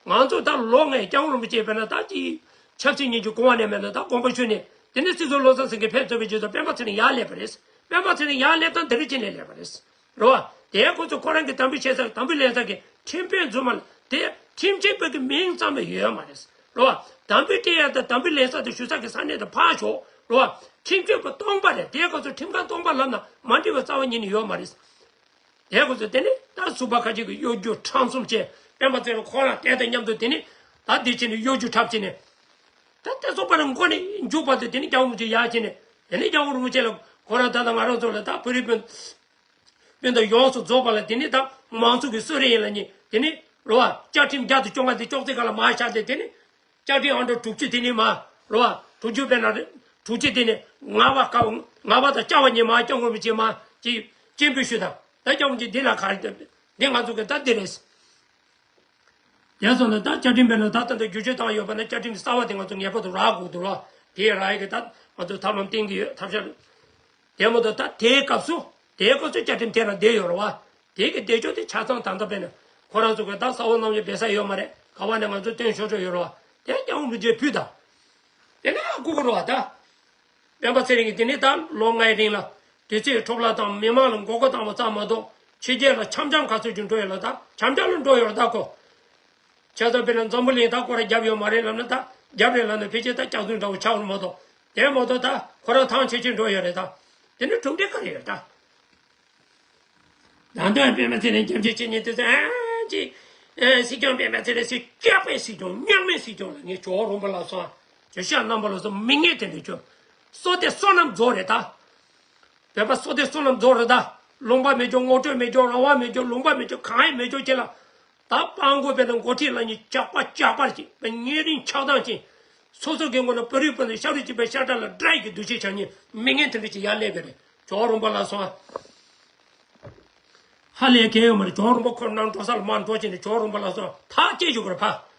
ང་ཚོ་ད་ལོ་ལྔའི་སྐྱབས་མགོན་རིན་པོ་ཆེ་དཔེར་ན་ད་ཅིག་ཆབ་སྲིད་སྙིང་རྗེ་གོང་བ་ནས་མེད་ན་ད་དགོངས་པ་ཞུས་ནས་དེ་ནས་སྲིད་ཟུར་བློ་བཟང་སེང་གེ་ཕེབས་ཚར་བའི་རྗེས་སུ་སྤེན་པ་ཚེ་རིང་ཡར་སླེབས་པ་རེད། སྤེན་པ་ཚེ་རིང་ཡར་སླེབས་སྟངས་དེ་རིང་ཅི་ནས་སླེབས་པ་རེད། རེད་བ། དེ་ཁོ་ཚོ་ཁོ་རང་གི་དམ་འབུལ་བྱེད་ས་དམ་འབུལ་ལེན་ས་གི་ཁྲིམས་དཔོན་རྫུན་མ་ལ་དེ་ཁྲིམས་ཆད་པ་གི་མིང་ཙམ་ཡང་ཡོད་མ་རེད། རེད་བ། དམ་འབུལ་སྤྲད་ཡ་དང་དམ་འབུལ་ལེན་ས་དེ་ཞུ་ས་གི་ས་གནས་དེ་ཕར་ཞོག་རེད་བ། ཁྲིམས་དཔོན་པ་སྟོང་པ་རེད། དེ་ཁོ་ཚོ་ཁྲིམས་ཁང་སྟོང་པ་ལབ་ན་མ་འགྲིག་པ་རྩ་བ་ཉིད་ནས་ཡོད་མ་རེད། དེ་ཁོ་ཚོ་དེ་ནི་ད་ཟུར་པ་ཁ་ཅིག་གི་གཡོ་སྒྱུ་ཁྲམ་གསུམ་བྱས། སྤེན་པ་ཚེ་རིང་ཁོ་རང་དེ་དང་མཉམ་དུ་དེ་ནི་ད་འདི་བྱས་ནས་གཡོ་སྒྱུ་ཁྲམ་བྱས་ནས། ད་དེ་ཚོ་པར་མགོ་ནས་མཇུག་བར་དུ་དེ་ནི་སྐྱབས་མགོན་རིན་པོ་ཆེ་ཡར་བྱས་ནས་དེ་ནི་སྐྱབས་མགོན་རིན་པོ་ཆེ་ལ་ཁོ་རང་ད་ལྟ་ང་རང་ཚོ་ལ་ད་བོད་རིགས་སྤུན་སྤུན་ཟླ་ཡོངས་སུ་རྫོགས་པ་ལ་དེ་ནི་ད་མང་གཙོ་གི་གསོལ་རས་ཡིན་ལ་ནི་དེ་ནི་རེད་བ། བཅའ་ཁྲིམས་བརྒྱ་དང་བཅོ་ལྔ་དེ་ཅོག་ཙེ་སྒང་ལ་མར་བཞག་སྟེ་དེ་ནི། བཅའ་ཁྲིམས་ཨང་གྲངས་དྲུག་ཅུ་དེ་ནི་མ། རེད་བ། དྲུག་ཅུ་དཔེར་ན་རེད། དྲུག་ཅུ་དེ་ནི་ལྔ་པ་ཀ་ལྔ་པ་དང་ལྔ་པ་ཉིན་མ་སྐྱབས་མགོན་རིན་པོ་ཆེ་མ་ཅིག་སྤྱན་འབུལ་ཞུས་དང་། ད་སྐྱབས་མགོན་རིན་པོ་ཆེ་འདི་ལ་ག་རེ་འདོད། འདི་ང་ཚོ་གི་ད་འདི་རེད། དེ་སོང་ན་ད་བཅའ་ཁྲིམས་དཔེར་ན་ད་ལྟ་འདི་བསྒྱུར་བཅོས་བཏང་ཡོད་པ་ན་བཅའ་ཁྲིམས་གསར་པ་དེ་ང་ཚོ་ངེས་པར་དུ་རག་དགོས་འདུག་ལ། དེ་རག་ཡ་གི་ད་ང་ཚོ་ཐབས་ལམ་བསྟེན་གི་ཡོད། ཐབས་ཤེས། དེ་མ་གཏོགས་ད་དེའི་སྐབས་སུ་དེའི་སྐབས་སུ་བཅའ་ཁྲིམས་དེ་ལ་བསྡད་ཡོད་རེད་བ། དེ་གི་བསྡད་ཕྱོགས་དེ་ཆ་ཚང་ད་ལྟ་དཔེར་ན་ཁོ་རང་ཚོ་གི་ད་ས་འོག་གནམ་ཡོད་སྦས་ས་ཡོད་མ་རེད། ག་བ་ནས་ང་ཚོ་བཏོན་ཆོག་ཆོག་ཡོད་རེད་བ། དེ་སྐྱབས་མགོན་རིན་པོ་ཆེ་ཕུལ་དང་། དེ་ནས་ཨ་ཁུ་ཁུ་རེད་བ་ད། སྤེན་པ་ཚེ་རིང་གིས་དེ་ནས་ད་ལོ་ལྔའི་རིང་ལ་དུས་ཚོད་འཕྲོ་བརླག་དང་མི་མང་ལ་མགོ་སྐོར་བཏང་བ་ཙམ་མ་གཏོགས་ཕྱི་རྒྱལ་ལ་འཆམ་འཆམ་ག་ཚོད་ཅིག་འགྲོ་ཡོད་ལ་ད་འཆམ་འཆམ་ལ་འགྲོ་ཡོད་རེད་ད་ཁོ། བྱས་ཙང་དཔེར་ན་འཛམ་བུ་གླིང་ད་ཁོ་རང་རྒྱབ་ཡོད་མ་རེད་ལབ་ན་ད་རྒྱབ་རེད་ལབ་ན་ཕལ་ཆེར་ད་སྐྱག་རྫུན་འདྲ་བོ་ཆགས་པ་མ་གཏོགས་དེ་མ་གཏོགས་ད་ཁོ་རང་ཐང་ཆད་ཆད་འགྲོ་ཡོད་རེད་ད། དེ་ནི་གྲུབ་འབྲས་ག་རེ་ཡོད་ད། ད་ལྟ་སྤེན་པ་ཚེ་རིང་སྐྱབས་བཅོལ་བྱེད་མཁན་དེ་ཚོ་ཨ་ཅི། ཨ་སྲིད་སྐྱོང་སྤེན་པ་ཚེ་རིང་སྲིད་སྐྱོ་པའི་སྲིད་སྐྱོང་རྙོག་མའི་སྲིད་སྐྱོང་ལ་ངས་ཇོ་བོ་རོང་པོ་ལ་སོང་། ཇོ་ཤཱཀ་རྣམ་པ་ལ་སོང་མི་ངན་དེ་འདྲ་ཁྱོད། བསོད་བདེ་བསོད་ནམས་རྫོགས་རེད་ད། བོད་པ་བསོད་བདེ་བསོད་ནམས་རྫོགས་རེད་ད། ལུང་པ་མེད་ཅོག་ངོ་སྤྲོད་མེད་ཅོག་རང་དབང་མེད་ཅོག་ལུང་པ་མེད་ཅོག་གང་ཡང་མེད་ཅོག་ཁྱེད་ལ། ད་སྤང་དགོས་པས་ན་འགོ་ཁྲིད་ལ་ཉིད་ཇག་པ་ཇག་པར་ཅིག་པ་ཉེ་རིང་ཆགས་སྡང་ཅིག་སོ་སོ་གི་ངོ་ན་པ་རི་པ་ནི་ཤ་རུས་གཅིག་པའི་ཤ་ཁྲག་ལ་དགྲ་ཡི་གི་འདུ་ཤེས་བྱ་ཉིན་མི་ངན་དེ་འདྲ་ཅིག་ཡར་སླེབས་པ་རེད། ཇོ་བོ་རོང་པོ་ལ་སོང་། ཧ་ལས་གལ་ཡོད་མ་རེད། ཇོ་བོ་རོང་པོ་ཁོ་ནང་འགྲོ་ས་ལ་མར་འགྲོ་བྱས་ནས་ཇོ་བོ་རོང་པོ་ལ་སོང་ཐག་བཅད་ཞུ་དགོས་རེད་ཕ།